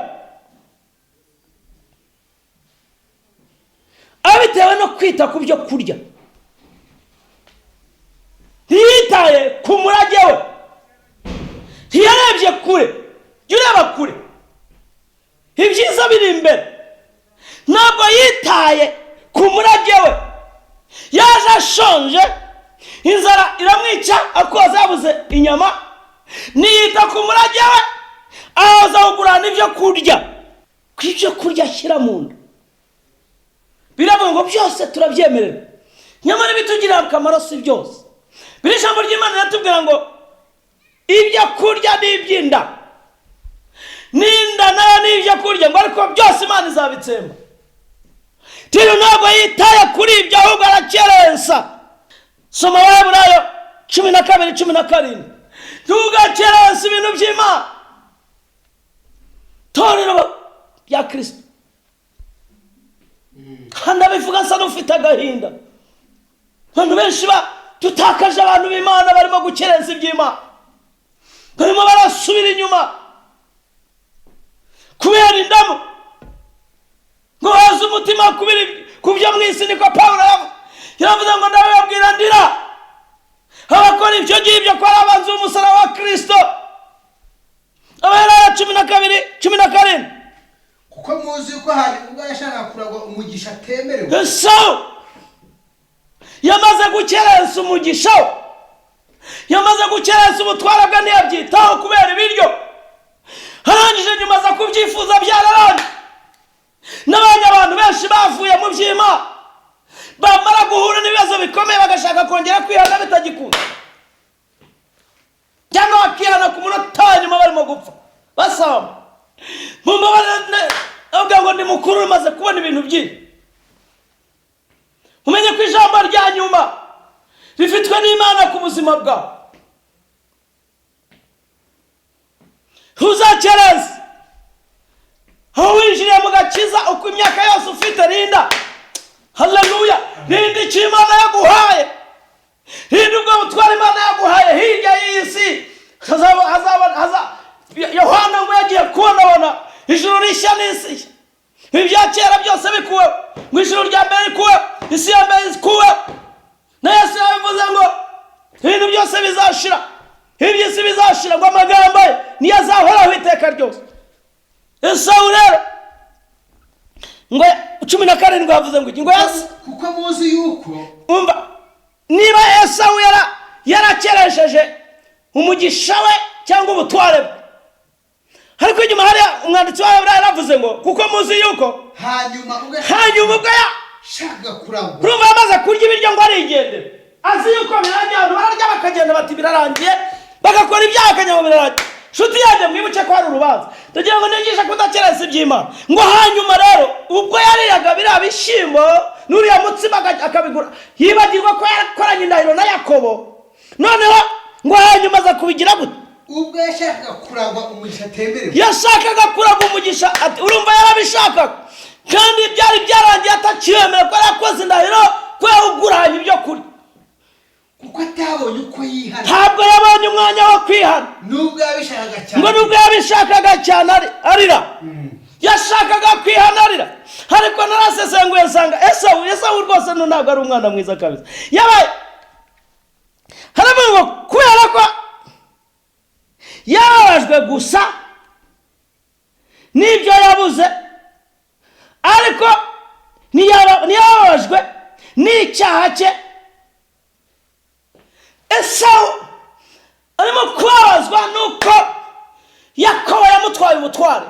abitewe no kwita ku byo kurya. Ntiyitaye ku murage we, ntiyarebye kure. Jya ureba kure, ibyiza biri imbere. Ntabwo yitaye ku murage we. Yaje ashonje, inzara iramwica, akoza yabuze inyama, ntiyita ku murage we, aza kugurana ibyo kurya, ku ibyo kurya ashyira mu nda. Biravuga ngo byose turabyemerera, nyamara ibitugirira akamaro si byose. Biri ijambo ry'Imana riratubwira ngo ibyo kurya ni iby'inda, n'inda nayo ni ibyo kurya, ngo ariko byose Imana izabitsemba. Tiro ntabwo yitaye kuri ibyo, ahubwo arakerensa. Soma Abaheburayo 12:17. Ntugakerense ibintu by'Imana, torero rya Kirisito. Kandi abivuga nsa n'ufite agahinda. Abantu benshi ba tutakaje, abantu b'Imana barimo gukerensa iby'Imana, barimo barasubira inyuma kubera indamu, ngo haze umutima ku byo mu isi. Niko Pawulo yavuze. Yaravuze ngo ndababwira ndira abakora ibyo ngibyo ko ari abanzi b'umusaraba wa Kirisito. Abaheburayo 12:17.
Kuko muzi yuko hanyuma ubwo yashakaga kuragwa umugisha atemerewe.
Esawu yamaze gukerensa umugisha we, yamaze gukerensa ubutware bwe, ntiyabyitaho kubera ibiryo. Arangije nyuma aza kubyifuza byararangiye. N'abandi abantu benshi bavuye mu by'Imana, bamara guhura n'ibibazo bikomeye bagashaka kongera kwihana bitagikunda, cyangwa bakihana ku munota wa nyuma barimo gupfa basamba mu mbabarire. Avuga ngo ndi mukuru, umaze kubona ibintu byinshi. Umenye ko ijambo rya nyuma rifitwe n'Imana ku buzima bwawe. Ntuzakereze aho winjiriye mu gakiza. Uko imyaka yose ufite, rinda. Haleluya! Rinda icyo Imana yaguhaye, rinda ubwo butware Imana yaguhaye. Hirya y'iyi si hazaba hazaba haza Yohana ngo yagiye kubonabona ijuru rishya n'isi nshya, ibya kera byose bikuweho, ngo ijuru rya mbere rikuweho, isi ya mbere ikuweho. Na Yesu yabivuze ngo ibintu byose bizashira, iby'isi bizashira, ngo amagambo ye niyo azahoraho iteka ryose. Esawu rero ngo 17 yavuze ngo iki? Ngo Yesu
Kuko muzi yuko
Umva, niba Esawu yarakeresheje umugisha we cyangwa ubutware bwe, ariko inyuma hariya umwanditsi wa Heburayo yaravuze ngo kuko muzi yuko
Hanyuma ubwo
Hanyuma ubwo
yashakaga kuragwa
Urumva, yamaze kurya ibiryo ngo arigendera, azi yuko birangiye. Abantu bararya bakagenda bati birarangiye, bagakora ibyaha bakajya ngo birarangiye. Nshuti yanjye, mwibuke ko hari urubanza. Tugira ngo nigishe kudakerensa iby'Imana. Ngo hanyuma rero ubwo yariraga biriya bishyimbo n'uriya mutsima akabigura, yibagirwa ko yarakoranye indahiro na Yakobo. Noneho ngo hanyuma aza kubigira gute?
Ubwo yashakaga kuragwa umugisha atemerewe.
Yashakaga kuraga umugisha, ati urumva yarabishakaga kandi byari byarangiye, atakiyemera ko yarakoze indahiro, ko yawuguranye ibyo kurya.
Kuko atabonye uko yihana.
Ntabwo yabonye umwanya wo kwihana.
Nubwo yabishakaga cyane.
Ngo nubwo yabishakaga cyane arira, yashakaga kwihana arira. Ariko narasesenguye nsanga Esawu rwose ntabwo ari umwana mwiza kabisa. Yabaye haravuga ngo kubera ko yababajwe gusa n'ibyo yabuze, ariko ntiyababajwe n'icyaha cye. Esawu arimo kubabazwa nuko Yakobo yamutwaye ubutware.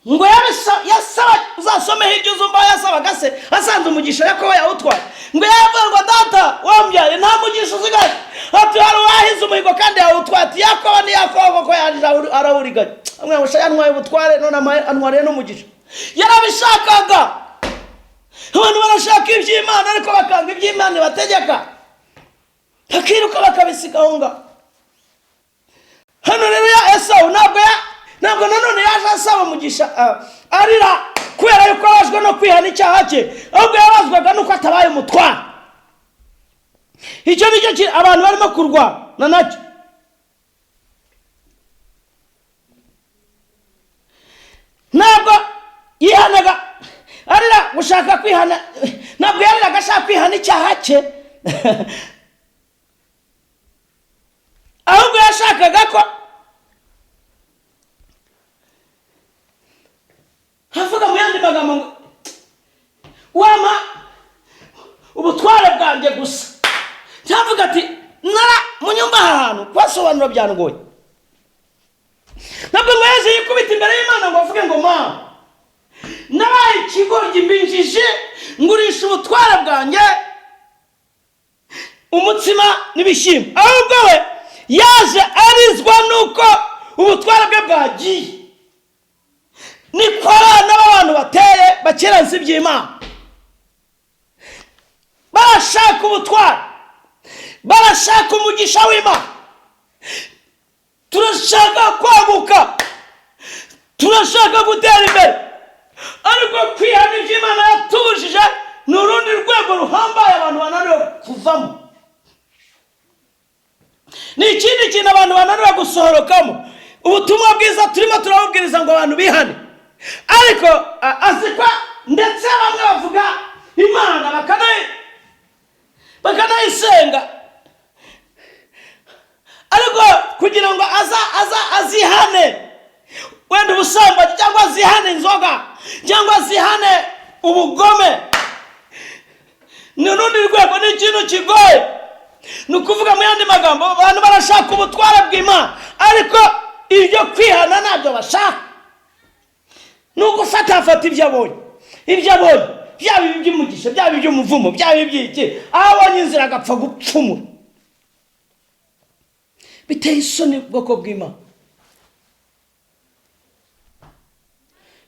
Ngo yasaba, uzasome hirya uzumva aho yasabaga se asanze umugisha Yakobo yawutwaye. Ngo yavuga ngo data wambyaye, nta mugisha usigaye, ati hari uwahize umuhigo kandi yawutwaye, ati Yakobo ni Yakobo koko yaje arawuriganya. Amwe ngo yantwaye ubutware, none antwariye n'umugisha. Yarabishakaga. Abantu barashaka iby'Imana ariko bakanga iby'Imana ibategeka, bakiruka bakabisiga aho ngaho. Hano rero ya Esawu ntabwo nanone yaje asaba umugisha arira kubera yuko abazwa no kwihana icyaha cye, ahubwo yabazwaga nuko atabaye umutware. Icyo nicyo abantu barimo kurwana nacyo. Ntabwo yihanaga arira gushaka kwihana, ntabwo yariraga ashaka kwihana icyaha cye, ahubwo yashakaga ko avuga mu yandi magambo ngo wampa ubutware bwanjye gusa. Cyavuga ati nara munyumva aha hantu kubasobanura byangoye. Ntabwo ngo Yesu yikubita imbere y'Imana ngo avuge ngo mama, nabaye ikigoryi, mbinjije, ngurisha ubutware bwanjye umutsima n'ibishyimbo. Ahubwo we yaje arizwa nuko ubutware bwe bwagiye. Niko abana b'abantu bateye, bakerensa iby'Imana, barashaka ubutware, barashaka umugisha w'Imana. Turashaka kwaguka, turashaka gutera imbere, ariko kwihana iby'Imana yatubujije ni urundi rwego ruhambaye abantu bananiwe kuvamo, ni ikindi kintu abantu bananiwe gusohorokamo. Ubutumwa bwiza turimo turabubwiriza ngo abantu bihane, ariko azikwa ndetse bamwe bavuga Imana bakanayisenga, ariko kugira ngo aza aza azihane wenda ubusambanyi, cyangwa azihane inzoga, cyangwa azihane ubugome, ni urundi rwego, ni ikintu kigoye. Ni ukuvuga mu yandi magambo, abantu barashaka ubutware bw'Imana, ariko ibyo kwihana ntabyo bashaka. Ni ugufatafata ibyo abonye, ibyo abonye, byaba iby'umugisha, byaba iby'umuvumo, byaba iby'iki, aho abonye inzira agapfa gupfumura. Biteye isoni ubwoko bw'Imana,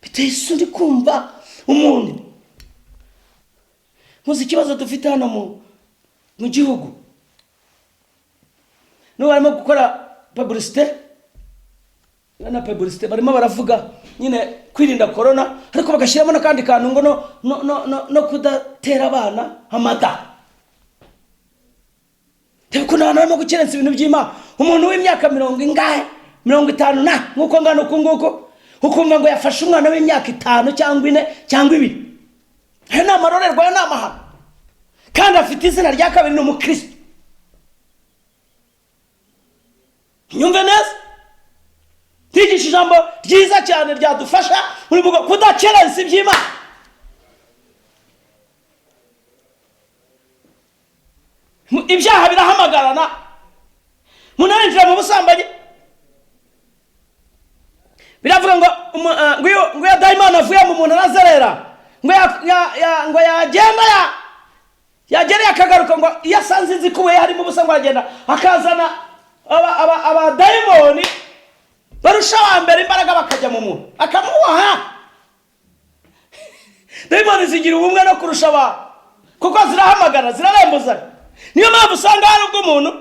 biteye isoni kumva umuntu. Muzi ikibazo dufite hano mu gihugu? N'ubu barimo gukora publicité. Na publicité barimo baravuga nyine kwirinda corona, ariko bagashyiramo n'akandi kantu ngo no kudatera abana amada. Reba ukuntu abantu barimo gukerensa ibintu by'Imana. Umuntu w'imyaka mirongo ingahe, 50 na nk'uko ngana uku nguku, ukumva ngo yafashe umwana w'imyaka 5 cyangwa 4 cyangwa 2. Ayo ni amarorerwa, ayo ni amahano. Kandi afite izina rya kabiri, ni umukristo. Nyumve neza, twigisha ijambo ryiza cyane ryadufasha muri bugo kudakerensa iby'Imana. Ibyaha birahamagarana, umuntu arinjira mu busambanyi. Biravuga ngo ngo iyo dayimoni avuye mu muntu arazerera, ngo yagenda yagereye akagaruka, ngo iyo asanze inzu ikubuye harimo ubusa ngo aragenda akazana abadayimoni barusha wa mbere imbaraga, bakajya mu muntu akamuboha. Dayimoni zigira ubumwe no kurusha abantu kuko zirahamagara, zirarembuzanya. Niyo mpamvu usanga hari ubwo umuntu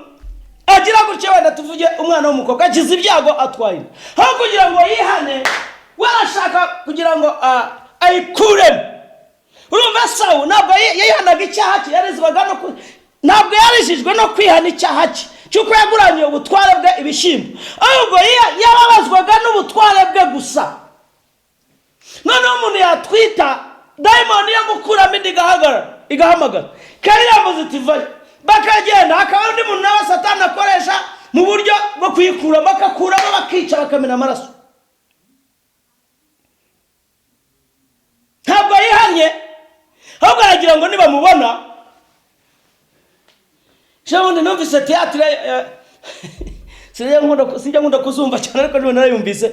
agira gutya, wenda tuvuge umwana w'umukobwa akize ibyago atwaye inda, aho kugira ngo yihane we arashaka kugira ngo ayikuremo. Urumva Esawu ntabwo yihanaga icyaha cye, yarizwaga no ntabwo yarijijwe no kwihana icyaha cye cy'uko yaguranye ubutware bwe ibishyimbo, ahubwo yababazwaga n'ubutware bwe gusa. Noneho umuntu yatwita dayimoni yo gukuramo inda igahamagara kariya iti vayo, bakagenda. Hakaba undi muntu nawe Satani akoresha mu buryo bwo kuyikuramo, bakakuramo, bakica, bakamena amaraso. Ntabwo yihanye, ahubwo aragira ngo nibamubona. Ejo numvise théâtre, sinjya nkunda kuzumva cyane, ariko none narayumvise.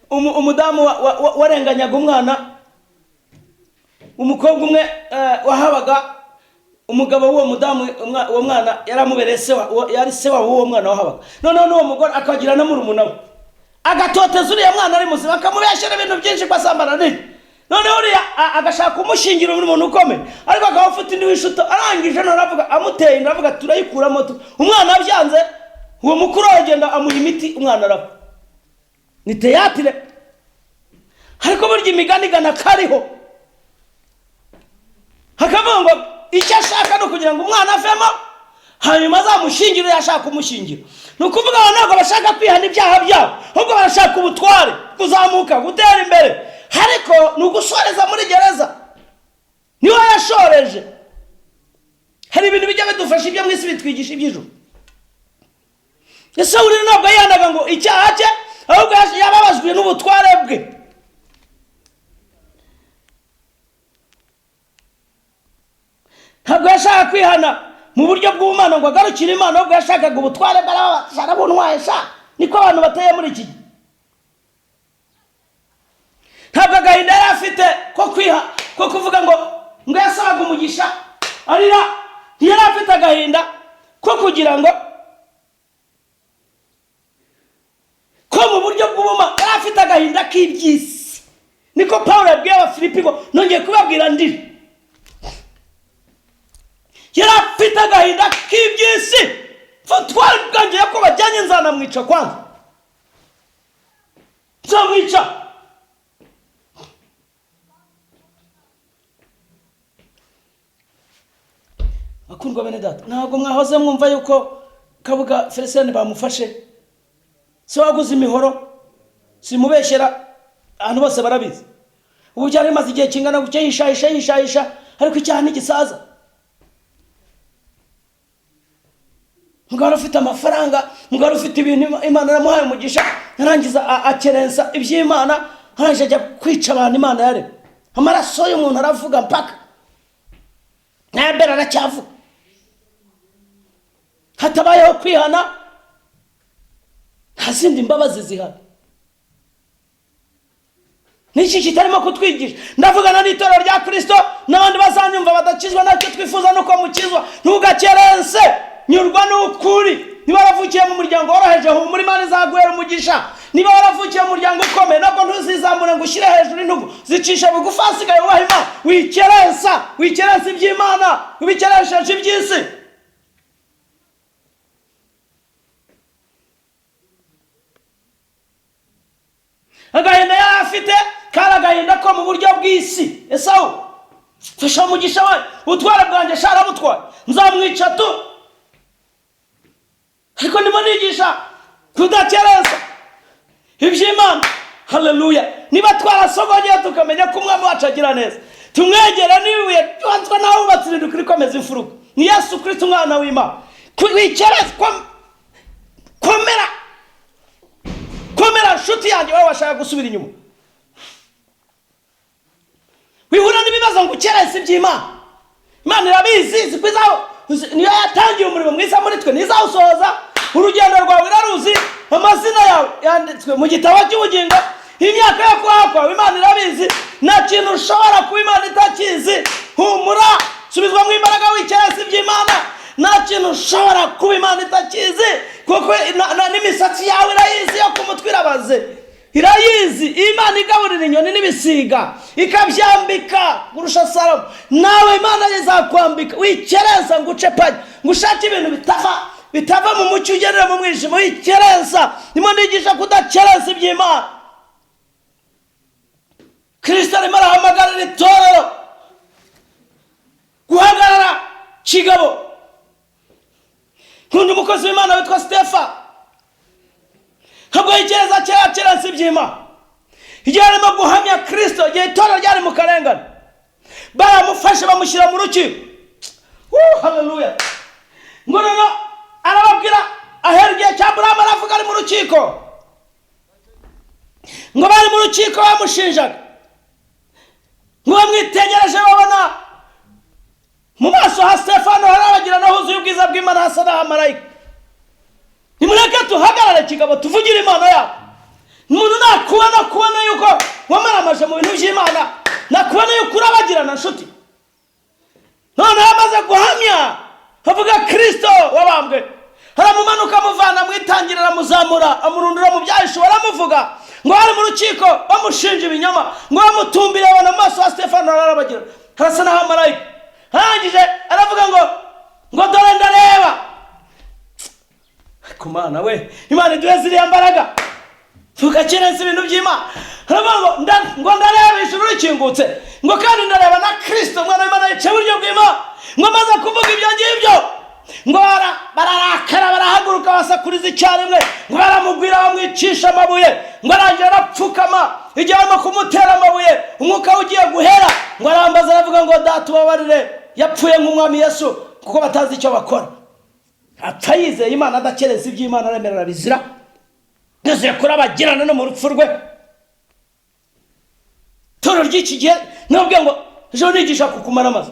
Umudamu warenganyaga umwana, umukobwa umwe wahabaga umugabo w'uwo mudamu, uwo mwana yaramubereye se yari se wabo w'uwo mwana wahabaga. Noneho n'uwo mugore akagira na murumuna we, agatoteza uriya mwana ari muzima, akamubeshyera ibintu byinshi ko asambana n'iki. Noneho uriya agashaka kumushingira umuntu ukomeye, ariko akaba afite indi w'inshuti. Arangije none aravuga, amuteye inda, aravuga turayikuramo. Umwana abyanze, uwo mukuru aragenda amuha imiti, umwana arapfa. Ni théâtre, ariko burya imigani igana kariho. Hakavuga ngo icyo ashaka ni ukugira ngo umwana avemo, hanyuma azamushyingire iyo ashaka kumushyingira. Ni ukuvuga ngo ntabwo bashaka kwihana ibyaha byabo, ahubwo barashaka ubutware, kuzamuka, gutera imbere. Ariko ni ugusoreza muri gereza, niwe yashoreje. Hari ibintu bijya bidufasha, ibyo mu isi bitwigisha iby'ijuru. Ese uriya ntabwo yihanaga ngo icyaha cye, ahubwo yababajwe n'ubutware bwe. Ntabwo yashaka kwihana mu buryo bw'Imana ngo agarukire Imana, ahubwo yashakaga ubutware bwe, arabunwaye sha. Niko abantu bateye muri iki gihe. Ntabwo agahinda yari afite ko kwiha, ko kuvuga ngo yasabaga umugisha arira, ntiyari afite agahinda ko kugira ngo ko mu buryo bw'ubuma, yari afite agahinda k'iby'isi. Niko Pawulo yabwiye Abafilipi ngo nongeye kubabwira ndira. Yari afite agahinda k'iby'isi. Twari bwangiye ko bajyanye, nzanamwica kwanza, nzamwica. Akundwa bene data, ntabwo mwahoze mwumva yuko Kabuga Felicien bamufashe? Se waguze imihoro, simubeshyera, abantu bose barabizi. Ubu byari bimaze igihe kingana gutya yishahisha yishahisha, ariko icyaha ntigisaza. Mugabo ufite amafaranga, mugabo ufite ibintu, Imana yaramuhaye umugisha, arangiza akerensa iby'Imana, arangije ajya kwica abantu Imana yaremye. Amaraso y'umuntu aravuga mpaka n'aya aracyavuga. Hatabayeho kwihana, nta zindi mbabazi zihari. Niki kitarimo kutwigisha? Ndavugana n'itorero rya Kristo n'abandi bazanyumva badakizwa, nacyo twifuza nuko mukizwa. Ntugakerense, nyurwa n'ukuri. Niba waravukiye mu muryango woroheje, humura, Imana izaguhera umugisha. Niba waravukiye mu muryango ukomeye, ntabwo ntuzizamure ngo ushyire hejuru intugu, zicishe bugufi, hasigaye wubaha Imana. Wikerensa, wikerensa iby'Imana, wikeresheje iby'isi. Agahinda yari afite kari agahinda ko mu buryo bw'isi. Esawu, fasha umugisha wawe, ubutware bwanjye sharabutwaye, nzamwica tu. Ariko ndimo nigisha kudakerensa iby'Imana. Haleluya! Niba twarasogongeye tukamenya ko Umwami wacu agira neza, tumwegera n'ibuye ryanzwe n'abubatsi ridukira ikomeza imfuruka, ni Yesu Kristo Umwana w'Imana. Wikereze, komera, komera nshuti yanjye. Wowe washaka gusubira inyuma, wihura n'ibibazo ngo ukerense iby'Imana. Imana irabizi, izi ko niyo yatangiye umurimo mwiza muri twe, ntizawusohoza. Urugendo rwawe iraruzi, amazina yawe yanditswe mu gitabo cy'ubugingo, imyaka yo kubaho kwawe Imana irabizi. Nta kintu ushobora kuba Imana itakizi. Humura, subizwamo imbaraga, wikerense iby'Imana. Nta kintu ushobora kuba Imana itakizi, kuko n'imisatsi yawe irayizi, yo ku mutwe irabaze, irayizi. Imana igaburira inyoni n'ibisiga ikabyambika kurusha Salomo, nawe Imana izakwambika. Wikerensa ngo uce panya, ngo ushake ibintu bitava mu mucyo ugendera mu mwijima. Wikerensa. Ndimo ndigisha kudakerensa iby'Imana. Kirisito arimo arahamagarira itorero guhagarara kigabo. Nkunda umukozi w'Imana witwa Stefa. Ntabwo yikereza kera kerensa iby'Imana. Igihe arimo guhamya Kirisito, igihe itorero ryari mu karengane, baramufashe bamushyira mu rukiko. Haleluya! Ngo noneho arababwira, ahera igihe cya Burahamu, aravuga ari mu rukiko. Ngo bari mu rukiko bamushinjaga, ngo bamwitegereje babona mu maso ha Stefano harabagirana, huzuye ubwiza bw'Imana, hasa n'ahamarayika. Nimureke tuhagarare kigabo, tuvugire Imana yacu. Umuntu nakubona, kubona yuko wamaramaje mu bintu by'Imana, nakubona yuko urabagirana, nshuti. Noneho amaze guhamya avuga Kirisito wabambwe, aramumanuka, amuvana mu itangiriro, aramuzamura, amurundura mu byahishuwe, aramuvuga. Ngo bari mu rukiko bamushinja ibinyoma, ngo bamutumbire babona mu maso ha Stefano ararabagira, harasa n'ahamarayika. Arangije aravuga ngo dore ndareba ku Mana we. Imana iduhe ziriya mbaraga tugakerensa ibintu by'Imana. Aravuga ngo ndareba ijuru rikingutse, ngo kandi ndareba na Kirisito Umwana w'Imana yicaye iburyo bw'Imana. Ngo amaze kuvuga ibyo ngibyo, ngo bararakara, barahaguruka, basakuriza icyarimwe, ngo baramugwira, bamwicisha amabuye. Ngo arangira arapfukama. Igihe barimo kumutera amabuye, umwuka we ugiye guhera, ngo arambaza, aravuga ngo Data, ubabarire, yapfuye nk'Umwami Yesu, kuko batazi icyo bakora. Apfa yizeye Imana, adakereza iby'Imana, aremera, arabizira, yuzuye kurabagirana no mu rupfu rwe. Itorero ry'iki gihe, nababwiye ngo ejo nigisha ku kumara amazi,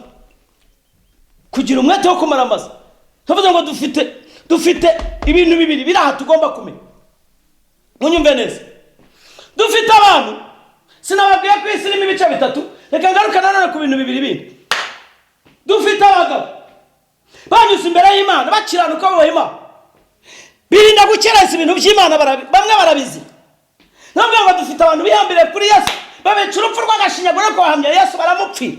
kugira umwete wo kumara amazi. Navuze ngo dufite ibintu bibiri biri aha tugomba kumenya. Munyumve neza. Dufite abantu, sinababwiye ko isi irimo ibice bitatu? Reka ngaruke nanone ku bintu bibiri bindi. Dufite abagabo banyuze imbere y'Imana, bakiranuka, bubaha Imana, birinda gukerensa ibintu by'Imana, bamwe barabizi. Nabwo ngo dufite abantu bihambiriye kuri Yesu, babica urupfu rw'agashinyaguro, ariko bahamya Yesu, baramupfira.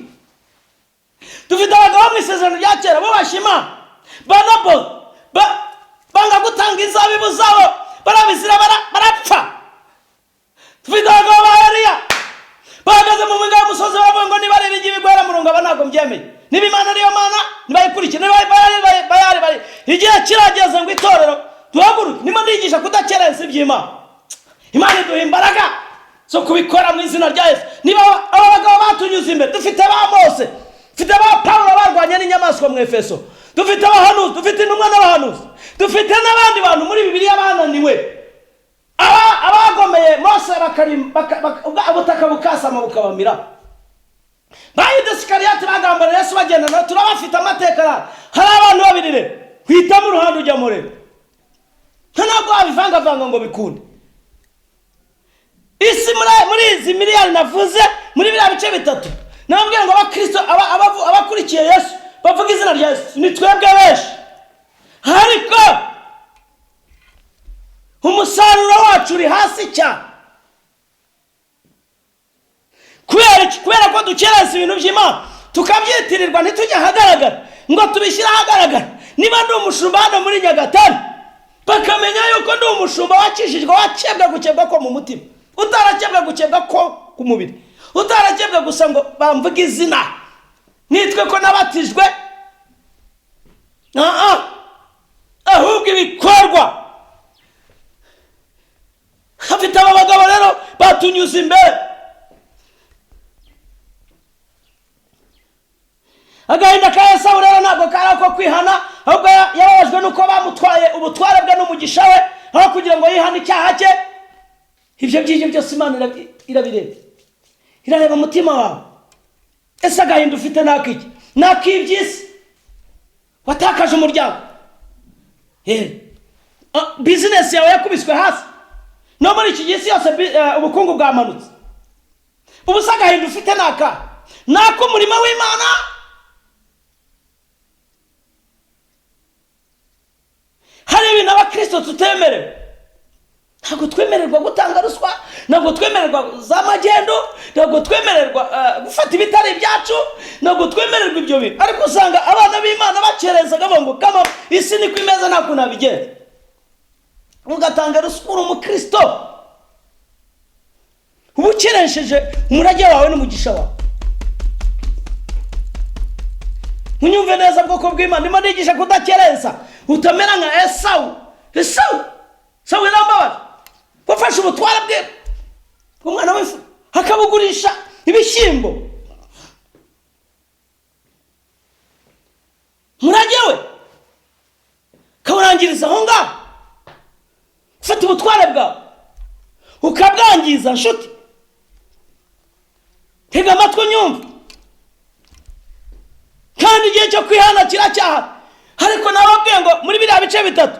Dufite abagabo mu Isezerano rya Kera bubashye Imana, ba Naboti, banga gutanga inzabibu zabo, barabizira, barapfa. Dufite abagabo ba Eliya bahagaze mu mpinga y'umusozi, baravuga ngo niba ari ibingibi guhera mu rungabo, ntabwo mbyemeye. Niba Imana ariyo Mana, nibayikurikire. Niba Bayali, Bayali bari. Igihe kirageze ngo itorero duhaguruke. Ndimo ndigisha kudakerensa iby'Imana. Imana iduha imbaraga zo kubikora mu izina rya Yesu. Niba aba bagabo batunyuze imbere, dufite ba Mose, dufite ba Pawulo barwanya n'inyamaswa mu Efeso, dufite abahanuzi, dufite intumwa n'abahanuzi, dufite n'abandi bantu muri Bibiliya bananiwe. Abagomeye Mose, ubutaka bukasama bukabamira, ba Yuda Isikariyoti bagambaniye Yesu bagendana, turabafite. Amateka arahari. Hari abantu babiri rero, hitamo uruhande ujyamo. Rero ntabwo wabivangavanga ngo bikunde. Isi muri izi miliyari navuze, muri biriya bice bitatu nababwira ngo abakristo, abakurikiye Yesu, bavuga izina rya Yesu, ni twebwe benshi, ariko umusaruro wacu uri hasi cyane. Kubera iki? Kubera ko dukerensa ibintu by'Imana, tukabyitirirwa, ntitujye ahagaragara ngo tubishyire ahagaragara. Niba ndi umushumba hano muri Nyagatare, bakamenya yuko ndi umushumba wakijijwe, wakebwa, gukebwa ko mu mutima, Utarakebwe gukebwa ko ku mubiri, utarakebwe gusa ngo bamvuge izina nitwe ko nabatijwe, ahubwo ibikorwa. Hafite aba bagabo rero batunyuze imbere. Agahinda ka Esawu rero ntabwo kari ako kwihana, ahubwo yababajwe n'uko bamutwaye ubutware bwe n'umugisha we, aho kugira ngo yihane icyaha cye. Ibyo ngibyo byose Imana irabireba, irareba umutima wawe. Ese agahinda ufite ni ak'iki? Ni ak'iby'isi? Watakaje umuryango, bizinesi yawe yakubiswe hasi, no muri iki gihe isi yose ubukungu bwamanutse. Ubu se agahinda ufite ni aka? Ni ak'umurimo w'Imana? Hari ibintu abakristo tutemerewe. Ntabwo twemererwa gutanga ruswa, ntabwo twemererwa za magendu, ntabwo twemererwa gufata ibitari ibyacu, ntabwo twemererwa ibyo bintu. Ariko usanga abana b'Imana bakerezaga bavuga ngo kama isi niko imeze, nta kuntu nabigenza. Ugatanga ruswa uri umukristo, uba ukeresheje umurage wawe n'umugisha wawe. Unyumve neza bwoko bw'Imana, ndimo nigisha kudakerensa, utamera nka Esawu. Esawu Esawu yarambabaje, wafashe ubutware bwe umwana w'imfura akabugurisha ibishyimbo. Murage we kawurangiriza aho ngaho. Ufata ubutware bwawe ukabwangiza. Nshuti, tega amatwi unyumve. Kandi igihe cyo kwihana kiracyahari. Ariko nababwiye ngo muri biriya bice bitatu,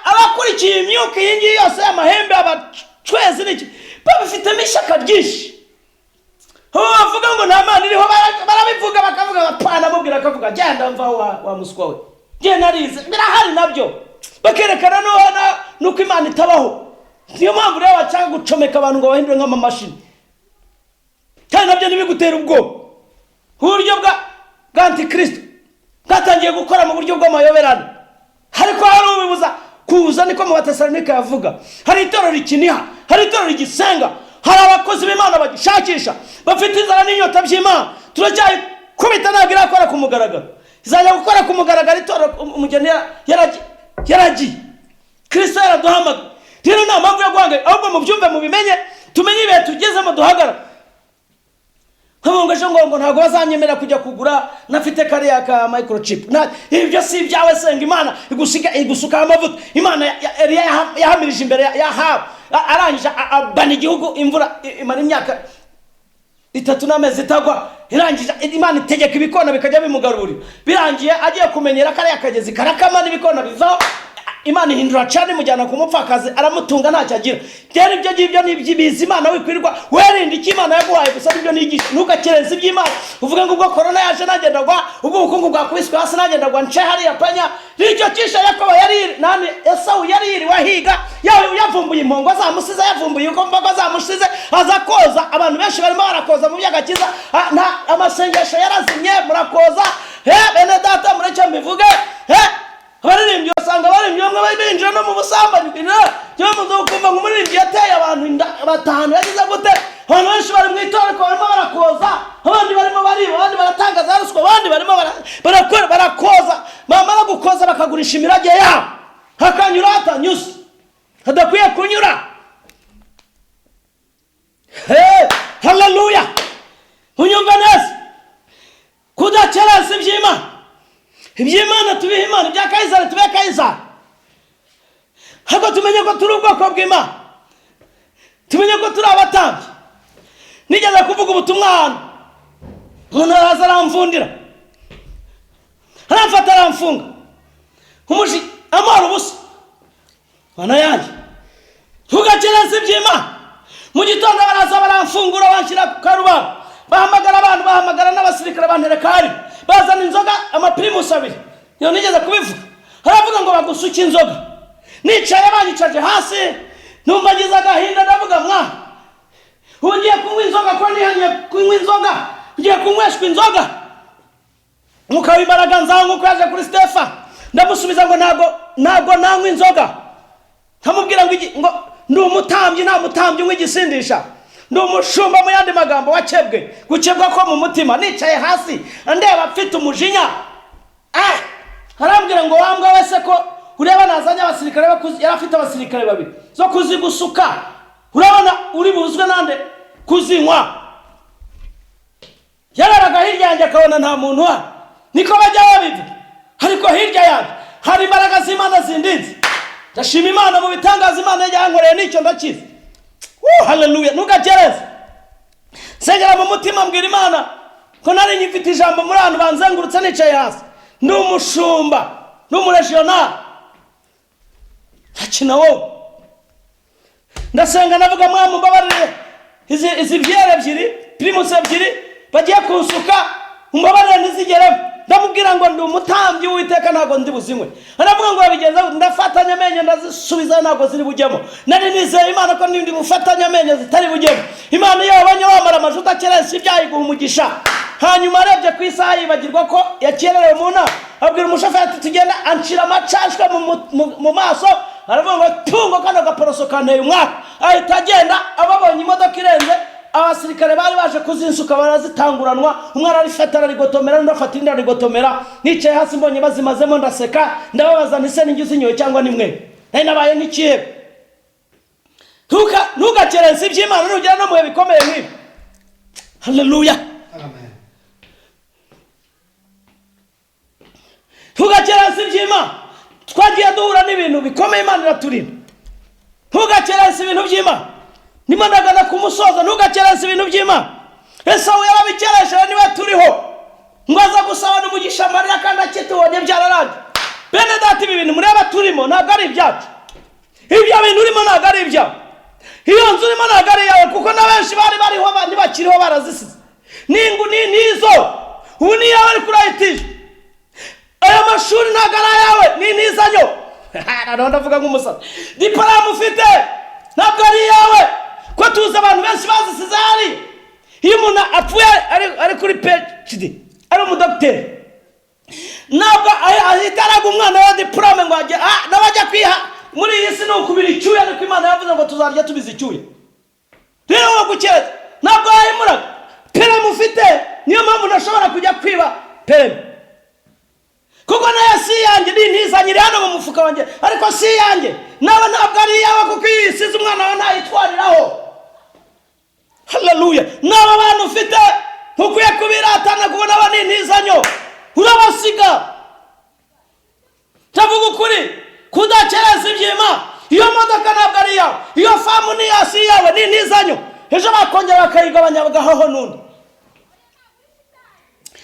abakurikiye imyuka iyi ngiyi yose y'amahembe, abacwezi n'iki, babifitemo ishyaka ryinshi. Abo bavuga ngo nta Mana iriho barabivuga bakavuga bapana, amubwira akavuga genda mva wa muswa we, genda narize, birahari nabyo, bakerekana nuko Imana itabaho. Niyo mpamvu rero bashaka gucomeka abantu ngo bahindure nk'amamashini, kandi nabyo ntibigutere ubwoba. Uburyo bwa antikristo bwatangiye gukora mu buryo bw'amayoberane, ariko hari ubibuza kuza. Niko mu Batesalonika yavuga, hari itorero rikiniha, hari itorero rigisenga, hari abakozi b'Imana bagishakisha, bafite inzara n'inyota by'Imana. Turacyayikubita, ntabwo irakora ku mugaragaro. Izajya gukora ku mugaragaro itorero umugeni yaragiye, Kristo yaraduhamagaye. Rero nta mpamvu yo guhangayika, ahubwo mubyumve, mubimenye, tumenye ibihe tugezemo, duhagarare. Nkavuga ngo ejo ngo ntabwo bazanyemerera kujya kugura nafite kariya ka microchip. Ibyo si ibyawe. Senga Imana igusukaho amavuta. Imana ya Eliya yahamirije imbere ya Ahabu, arangije abana igihugu, imvura imara imyaka 3 n'amezi itagwa. Irangije Imana itegeka ibikona bikajya bimugarurira. Birangiye agiye kumenyera kariya kagezi karakama n'ibikona bivaho. Imana ihindura cyane, imujyana ku mupfakazi, aramutunga ntacyo agira. Rero ibyo ngibyo ni iby'ibiza Imana, wikwirirwa werinde icyo Imana yaguhaye gusa, nibyo nigisha. Ntugakereze iby'Imana uvuge ngo ubwo korona yaje nanjye ndagwa, ubwo ubukungu bwakubiswe hasi nanjye ndagwa, nce hariya panya. Nicyo kishe Yakobo, yari nani, Esawu yari yiriwe ahiga, yavumbuye impongo zamusize, yavumbuye uko mbago zamusize, aza koza. Abantu benshi barimo barakoza mu by'agakiza, amasengesho yarazimye, murakoza. He bene data, mureke mbivuge. He abaririmbyi, usanga abaririmbyi bamwe bari binjira no mu busambanyi. Cyangwa muzo kumva ngo umuririmbyi yateye abantu inda batanu, yagize gute. Abantu benshi bari mu itorero barimo barakoza, abandi barimo bariba, abandi baratanga za ruswa, abandi barimo barakora, barakoza. Bamara gukoza bakagurisha imirage yabo, hakanyura hatanyuze, hadakwiye kunyura. Hey, haleluya! Unyumve neza, kudakereza iby'Imana. Iby'Imana tubihe Imana, ibya Kayizari tubihe Kayizari. Ahubwo tumenye ko turi ubwoko bw'Imana, tumenye ko turi abatambyi. Nigeze kuvuga ubutumwa ahantu, umuntu araza aramvundira, aramfata, aramfunga, umuji amara ubusa. Mana yanjye, ntugakereze iby'Imana. Mu gitondo baraza baramfungura, banshyira ku karubanda, bahamagara abantu, bahamagara n'abasirikare, bantereka hari, bazana inzoga amapirimusi abiri. Niyo nigeze kubivuga, haravuga ngo bagusuke inzoga. Nicaye banyicaje hasi, numva ngize agahinda, ndavuga mwa ubu ngiye kunywa inzoga, ko nihanye kunywa inzoga, ngiye kunyweshwa inzoga. Mwuka w'imbaraga nzaho nk'uko yaje kuri Stefano, ndamusubiza ngo ntabwo nanywa inzoga. Nkamubwira ngo Ndi umutambyi, nta mutambyi unywa igisindisha. Ndi umushumba, mu yandi magambo wakebwe, gukebwa ko mu mutima. Nicaye hasi ndeba mfite umujinya, arambwira ngo: "Wambwa wese, ko ureba nazanye abasirikare yari afite abasirikare babiri zo kuzigusuka, urabona uri buzwe nande kuzinywa?" Yararaga hirya yanjye akabona nta muntu uhari, niko bajya babivuga, ariko hirya yanjye hari imbaraga z'Imana zindinze. Ndashima Imana mu bitangaza Imana yankoreye, nicyo ndakizi. Haleluya! Ntugakereze. Nsengera mu mutima, mbwira Imana ko nari nyifite ijambo muri abantu banzengurutse. Nicaye hasi, ndi umushumba, ndi umurejiyonari, ntakina wowe. Ndasenga, ndavuga: "Mwami, umbabarire izi byeri ebyiri, Primus ebyiri bagiye kunsuka, umbabarire ntizigeremo." Ndamubwira ngo: "Ndi umutambyi w'Uwiteka, ntabwo ndi buzinywe." Aravuga ngo: "Babigenza gute?" Ndafatanya amenyo, ndazisubiza, ntabwo ziri bujyemo. Nari nizeye Imana ko nindi bufatanya amenyo zitari bujyemo. Imana iyo wabonye wamara amajuta akerensa ibyaha, iguha umugisha. Hanyuma arebye ku isaha, yibagirwa ko yakererewe mu nama, abwira umushoferi ati: "Tugenda." Ancira amacashwe mu maso, aravuga ngo: "Tungo kano gaporoso kanteye umwaka." Ahita agenda. Ababonye imodoka irenze, abasirikare bari baje kuzinsuka barazitanguranwa, umwe ararifata ararigotomera, undi afata indi ararigotomera. Nicaye hasi mbonye bazimazemo, ndaseka, ndababaza nti: "Se ninjye uzinyoye cyangwa ni mwe?" Nari nabaye nk'ikihebe. Ntugakerense iby'Imana nugera no mu bihe bikomeye nk'ibi. Haleluya!
Amen.
Ntugakerense iby'Imana. Twagiye duhura n'ibintu bikomeye, Imana iraturinda. Ntugakerense ibintu by'Imana. Ndimo ndagana ku musozo. Ntugakerense ibintu by'Imana. Esawu yarabikeresheje, niwe turiho ngo aza gusabana umugisha amarira kandi akitubonye byararangiye. Bene data, ibi bintu mureba turimo ntabwo ari ibyacu. Ibyo bintu urimo ntabwo ari ibyawe. Iyo nzu urimo ntabwo ari iyawe, kuko na benshi bari bariho ntibakiriho, barazisize. N'ingu ni nizo ubu ni iyawe, ariko urayitije. Aya mashuri ntabwo ari ayawe, ni intizanyo. Noneho ndavuga nk'umusazi. Diporome ufite ntabwo ari iyawe, ko tuzi abantu benshi bazisize hari. Iyo umuntu apfuye ari kuri PhD, ari umudogiteri, ntabwo ahita araga umwana wa diporome ngo ajye nawe ajya kwiha. Muri iyi si ni ukubira icyuya, ariko Imana yavuze ngo tuzarya tubize icyuya. Rero wowe gukeza ntabwo wahimuraga permis ufite. Niyo mpamvu ntashobora kujya kwiba permis, kuko nayo si iyanjye, ni intizanyo iri hano mu mufuka wanjye, ariko si iyanjye. Nawe ntabwo ari iyawe, kuko iyo uyisize umwana wawe ntayitwariraho. Haleluya! N'aba bantu ufite ntukwiye kubiratana, kuko nabo ni intizanyo, urabasiga. Ndavuga ukuri kudakereza ibyima. Iyo modoka ntabwo ari iyawe, iyo farm ni iya si iyawe, ni intizanyo. Ejo bakongera bakayigabanya bagahaho n'undi.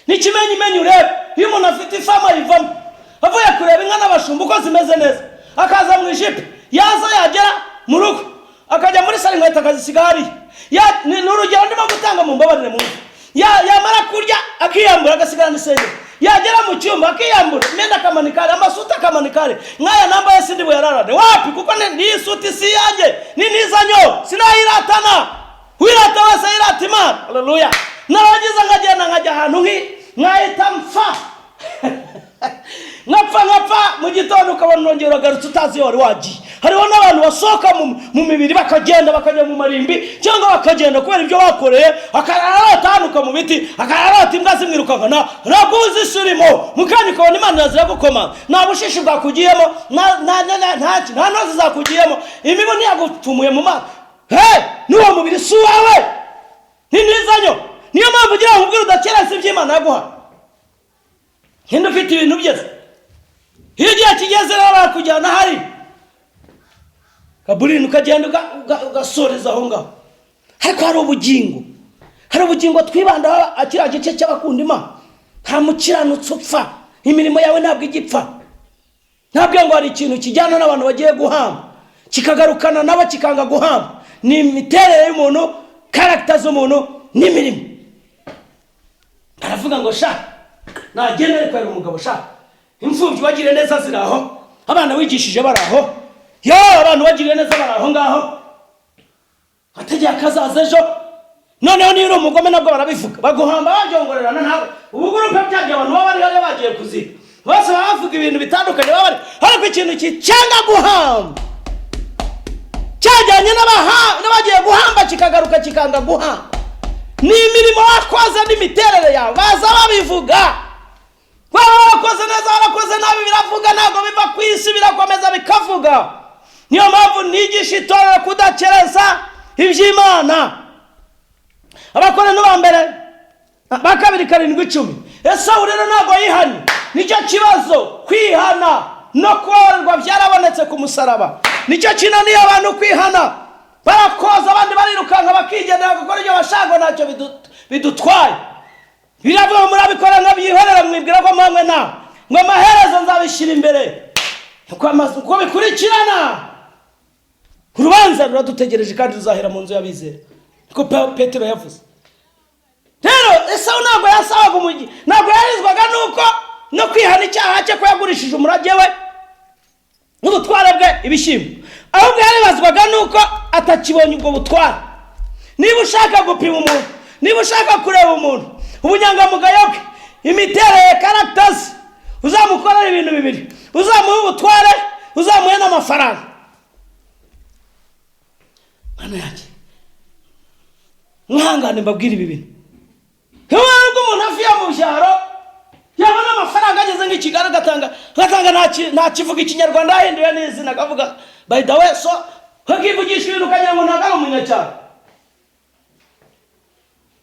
N'ikimenyimenyi urebe, iyo umuntu afite ifarm ayivamo avuye kureba inka n'abashumba uko zimeze neza, akaza mu ijipo, yaza yagera mu rugo akajya muri salon, inkweto akazisiga hariya. Ni urugero ndimo gutanga, mu mbabarire mu yamara kurya akiyambura, agasigarana isengeri, yagera mu cyumba akiyambura imyenda akamanika hariya, amasuti akamanika hariya. Nk'aya nambaye sindi buyararane, wapi, kuko ni isuti si iyanjye, ni intizanyo, sinayiratana. Wirata wese yirata Imana. Haleluya! Narangiza nkagenda nkajya ahantu nkahita mpfa, nkapfa, nkapfa, mu gitondo ukabona urongera uragarutse utazi iyo wari wagiye. Hariho n'abantu basohoka mu mibiri bakagenda, bakajya mu marimbi, cyangwa bakagenda kubera ibyo bakoreye, akarara arota mu biti, akarara arota imbwa zimwirukankana. Ntabwo uzi isi urimo. Mu kanya ukabona Imana ziragukoma. Nta bushishi bwakugiyemo, nta ntozi zakugiyemo, imibu ntiyagupfumuye mu maso he. N'uwo mubiri si uwawe, ni ntizanyo. Niyo mpamvu ugira ngo ubwire udakerensa iby'Imana yaguha. Ninde ufite ibintu byose? Iyo igihe kigeze rero barakujyana hari kaburini, ukagenda ugasoreza aho ngaho. Ariko hari ubugingo, hari ubugingo twibandaho, kiriya gice cy'abakunda Imana. Nta mukiranutsi upfa. Imirimo yawe ntabwo ijya ipfa. Ntabwo ngo hari ikintu kijyana n'abantu bagiye guhamba kikagarukana nabo kikanga guhamba. Ni imiterere y'umuntu, character z'umuntu n'imirimo. Aravuga ngo: "Sha, nagenda." Ariko yari umugabo sha. Imfubyi wagiriye neza ziri aho, abana wigishije bari aho, yo abantu wagiriye neza bari aho ngaho, wategeye akazaza ejo. Noneho niba uri umugome, nabwo barabivuga, baguhamba babyongorerana. Ntabwo ubu gurupe byagiye, abantu baba bari hariya bagiye kuzika bose baba bavuga ibintu bitandukanye, baba bari, ariko ikintu kicyanga guhamba. Cyajyanye n'abagiye guhamba, kikagaruka kikanga guhamba. Ni imirimo wakoze n'imiterere yawe, baza babivuga. Waba warakoze neza, warakoze nabi, biravuga. Ntabwo biva ku isi, birakomeza bikavuga. Niyo mpamvu nigisha itorero kudakereza iby'Imana. Abakorinto ba mbere, ba kabiri, 7:10. Esawu rero ntabwo yihannye, nicyo kibazo. Kwihana no kubabarirwa byarabonetse ku musaraba. Nicyo kinaniye abantu kwihana. Barakoza abandi, barirukanka, bakigendera gukora ibyo bashaka ngo ntacyo bidutwaye. Biravuga ngo murabikora nkabyihorera, mwibwira ko mpamwe nawe, ngo amaherezo nzabishyira imbere uko bikurikirana. Urubanza ruradutegereje kandi ruzahera mu nzu y'abizera, niko Petero yavuze. Rero Esawu ntabwo yasabaga umugi, ntabwo yarizwaga nuko no kwihana icyaha cye ko yagurishije umurage we n'ubutware bwe ibishyimbo, ahubwo yaribazwaga nuko atakibonye ubwo butware. Niba ushaka gupima umuntu, niba ushaka kureba umuntu ubunyangamugayo bwe, imiterere, character ze, uzamukorera ibintu bibiri: uzamuhe ubutware, uzamuhe n'amafaranga. Mana yanjye, mwihangane mbabwire ibi bintu. Nubwo umuntu avuye mu byaro, yabona amafaranga, ageze nk'i Kigali, agatanga nta kivuga Ikinyarwanda, yahinduye n'izina, akavuga by the way, so akivugisha ibintu ukagira ngo ntabwo ari umunyacyaro,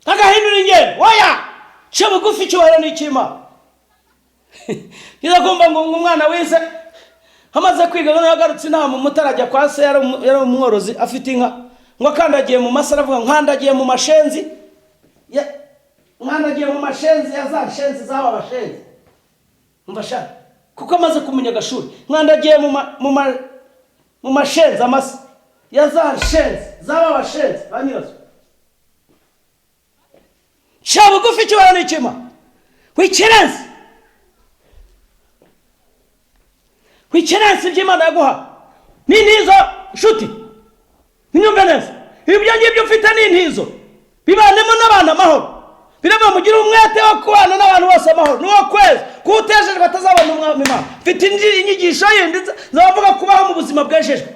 agahindura ingendo. Oya, ca bugufi, icyubahiro ni icy'Imana. Ngize kumva ngo umwana wize, amaze kwiga, noneho agarutse inama umutara, ajya kwa se, yari umworozi, afite inka, ngo akandagiye mu masa, aravuga: "Nkandagiye mu mashenzi, nkandagiye mu mashenzi ya za shenzi z'aba bashenzi." Umva sha, kuko amaze kumenya agashuri: "Nkandagiye mu mashenzi, amasa ya za shenzi z'aba bashenzi ba nyirazo." Ca bugufi, icyubahiro ni icy'Imana. Wikerense, wikerense iby'Imana yaguha. Ni intizo, nshuti, ntinyumve neza. Ibyo ngibyo ufite ni intizo, bibanemo n'abantu amahoro. Biravuga mugire umwete wo kubana n'abantu bose amahoro, n'uwo kwezi kuba utejejwe atazabona Umwami Imana. Mfite indi inyigisho yindi nzavuga kubaho mu buzima bwejejwe.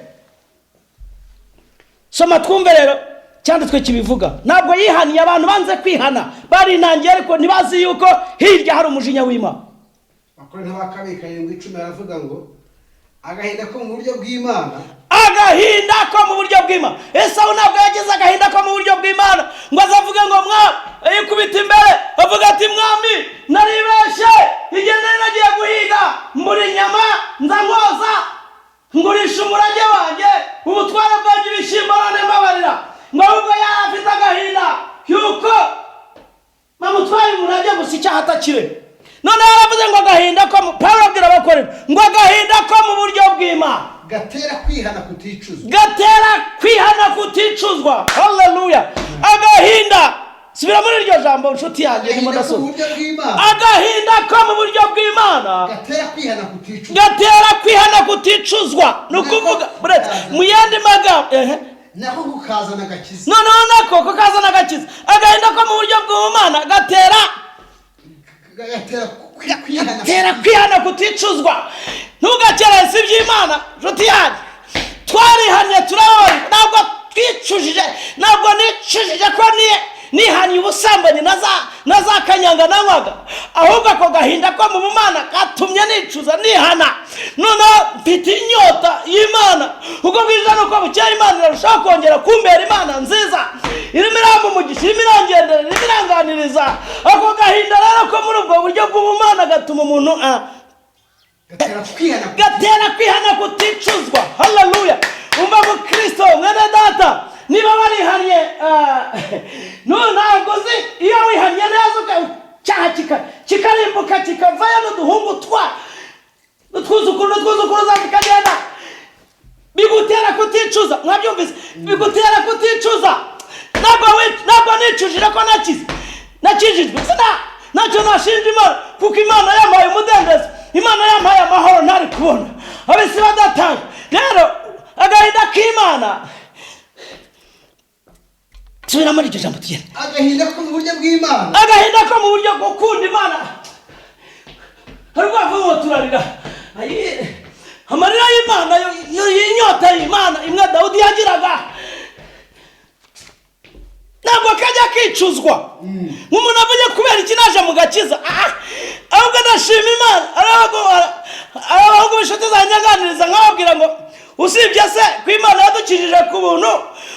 Soma twumve rero cyanditswe kibivuga. Ntabwo yihaniye. Abantu banze kwihana, barinangiye, ariko ntibazi yuko hirya hari umujinya w'Imana.
Abakorinto ba kabiri 7:10, aravuga ngo agahinda ko mu buryo bw'Imana.
Agahinda ko mu buryo bw'Imana. Esawu ntabwo yagize agahinda ko mu buryo bw'Imana ngo azavuge ngo mwa yikubita imbere, avuga ati: "Mwami, naribeshye igihe nari nagiye guhiga, mbura inyama, nza nkoza, ngurisha umurage wanjye, ubutware bwanjye, ibishyimbo, none mbabarira." Ngo ahubwo yari afite agahinda yuko bamutwaye umurage gusa, icyaha atakire. Noneho yaravuze ngo agahinda ko Pawulo abwira abakorera ngo agahinda ko mu buryo bw'Imana
gatera kwihana kuticuzwa.
Gatera kwihana kuticuzwa. Haleluya! Agahinda, subira muri iryo jambo, nshuti yanjye, ndimo
Agahinda ko mu
ndasoma.
buryo bw'Imana
Agahinda ko mu buryo bw'Imana
gatera kwihana kuticuzwa.
Gatera kwihana kuticuzwa. Ni ukuvuga, buretse, mu yandi magambo, ehe.
Nako kukazana agakiza.
Noneho nako kukazana agakiza. Agahinda ko mu buryo bw'Imana gatera
Gatera kwihana.
Gatera kwihana kuticuzwa. Ntugakerense iby'Imana, nshuti yanjye. Twarihannye, turababarirwa, ntabwo twicujije. Ntabwo nicujije ko nihannye ubusambanyi na za kanyanga nanywaga, ahubwo ako gahinda ko mu bumana katumye nicuza, nihana. Noneho mfite inyota y'Imana. Uko bwije nuko bukeye, Imana irarushaho kongera kumbera Imana nziza, irimo irampa umugisha, irimo irangendera, irimo iranganiriza. Ako gahinda rero ko muri ubwo buryo bw'ubumana gatuma umuntu
Gatera kwihana.
Gatera kwihana kuticuzwa. Haleluya! Umva mukristo mwene data, niba warihannye, ntabwo uzi iyo wihannye neza, icyaha kikarimbuka, kikavayo n'uduhungu twa n'utwuzukuru n'utwuzukuruza kikagenda, bigutera kuticuza. Mwabyumvise? Bigutera kuticuza. Ntabwo nicujije ko nakize, nakijijwe. Sina ntacyo nashinja Imana, kuko Imana yampaye umudendezo, Imana yampaye amahoro ntari kubona, abisi badatanga. Rero agahinda k'Imana, subira muri iryo jambo tugenda.
Agahinda ko mu buryo bw'Imana.
Agahinda ko mu buryo bwo gukunda Imana. Hari ubwo bavuga ngo turarira. Ayi, Amarira y'Imana, y'inyota y'Imana imwe Dawudi yagiraga, ntabwo kajya kicuzwa. Nk'umuntu avuye kubera iki naje mu gakiza, ahubwo ndashima Imana. Ari abahungu b'inshuti zanjye aganiriza, nkababwira ngo usibye se ko Imana yadukijije ku buntu,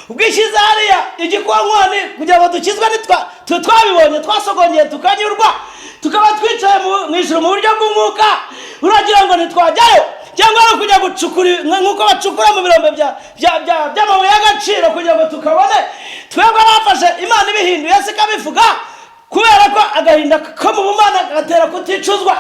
ubwishyize hariya igikonkwani kugira ngo dukizwe, twe twabibonye, twasogongeye, tukanyurwa, tukaba twicaye mu ijuru mu buryo bw'umwuka, uragira ngo ntitwajyayo? Cyangwa ari ukujya gucukura nk'uko bacukura mu birombe by'amabuye y'agaciro kugira ngo tukabone? Twebwe abafashe Imana ibihinduye se ikabivuga, kubera ko agahinda ko mu bumana gatera kuticuzwa,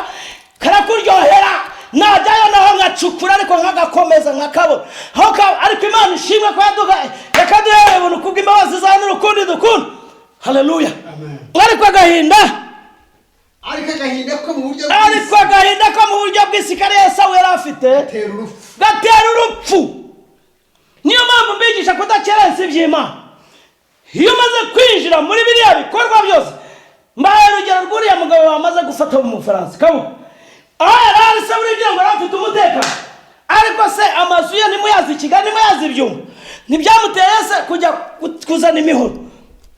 karakuryohera. Najyayo naho nkacukura, ariko nkagakomeza nkakabona aho ariko Imana ishimwe ko yaduha, yakaduhereye ubuntu kubw'imbabazi zawe n'urukundo dukunda. Haleluya!
Amen.
Ariko agahinda
Ariko agahinda ko mu buryo
ariko
bw'isi
agahinda ko mu buryo bw'isi kariya Esawu yari afite
gatera urupfu.
Gatera urupfu. Niyo mpamvu mbigisha kudakerensa iby'Imana. Iyo umaze kwinjira muri biriya bikorwa byose, mbaye urugero rw'uriya mugabo bamaze gufata mu Bufaransa, kabuga aho yari ari se, buriya ngo yari afite umutekano, ariko se amazu ye ntimuyazi i Kigali, ntimuyazi ibyuma, ntibyamuteye se kujya kuzana imihoro,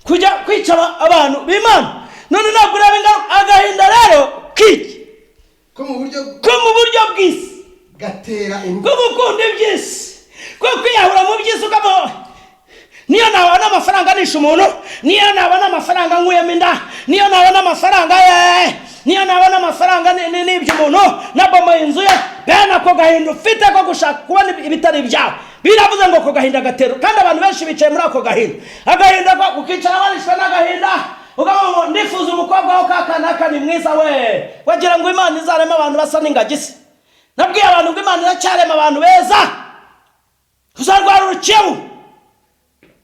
kujya kwica abantu b'Imana? None ntabwo ureba ingaruka? Agahinda rero k'iki?
Ko mu buryo
Ko mu buryo bw'isi
gatera urupfu.
Ko gukunda iby'isi, ko kwiyahura mu by'isi, ukaba niyo nabona amafaranga nishe umuntu, niyo nabona amafaranga nkuyemo inda, niyo nabona amafaranga ye, niyo nabona amafaranga n'ibyo umuntu nabomoye inzu ye. Bene ako gahinda ufite ko gushaka kubona ibitari ibyawe, biravuze ngo ako gahinda gatera, kandi abantu benshi bicaye muri ako gahinda, agahinda ko ukicara warishwe n'agahinda, ukavuga ngo ndifuza umukobwa wo kakanaka, ni mwiza we. Wagira ngo Imana izarema abantu basa n'ingagi se? Nabwiye abantu ngo Imana iracyarema abantu beza. Uzarwara urukebu.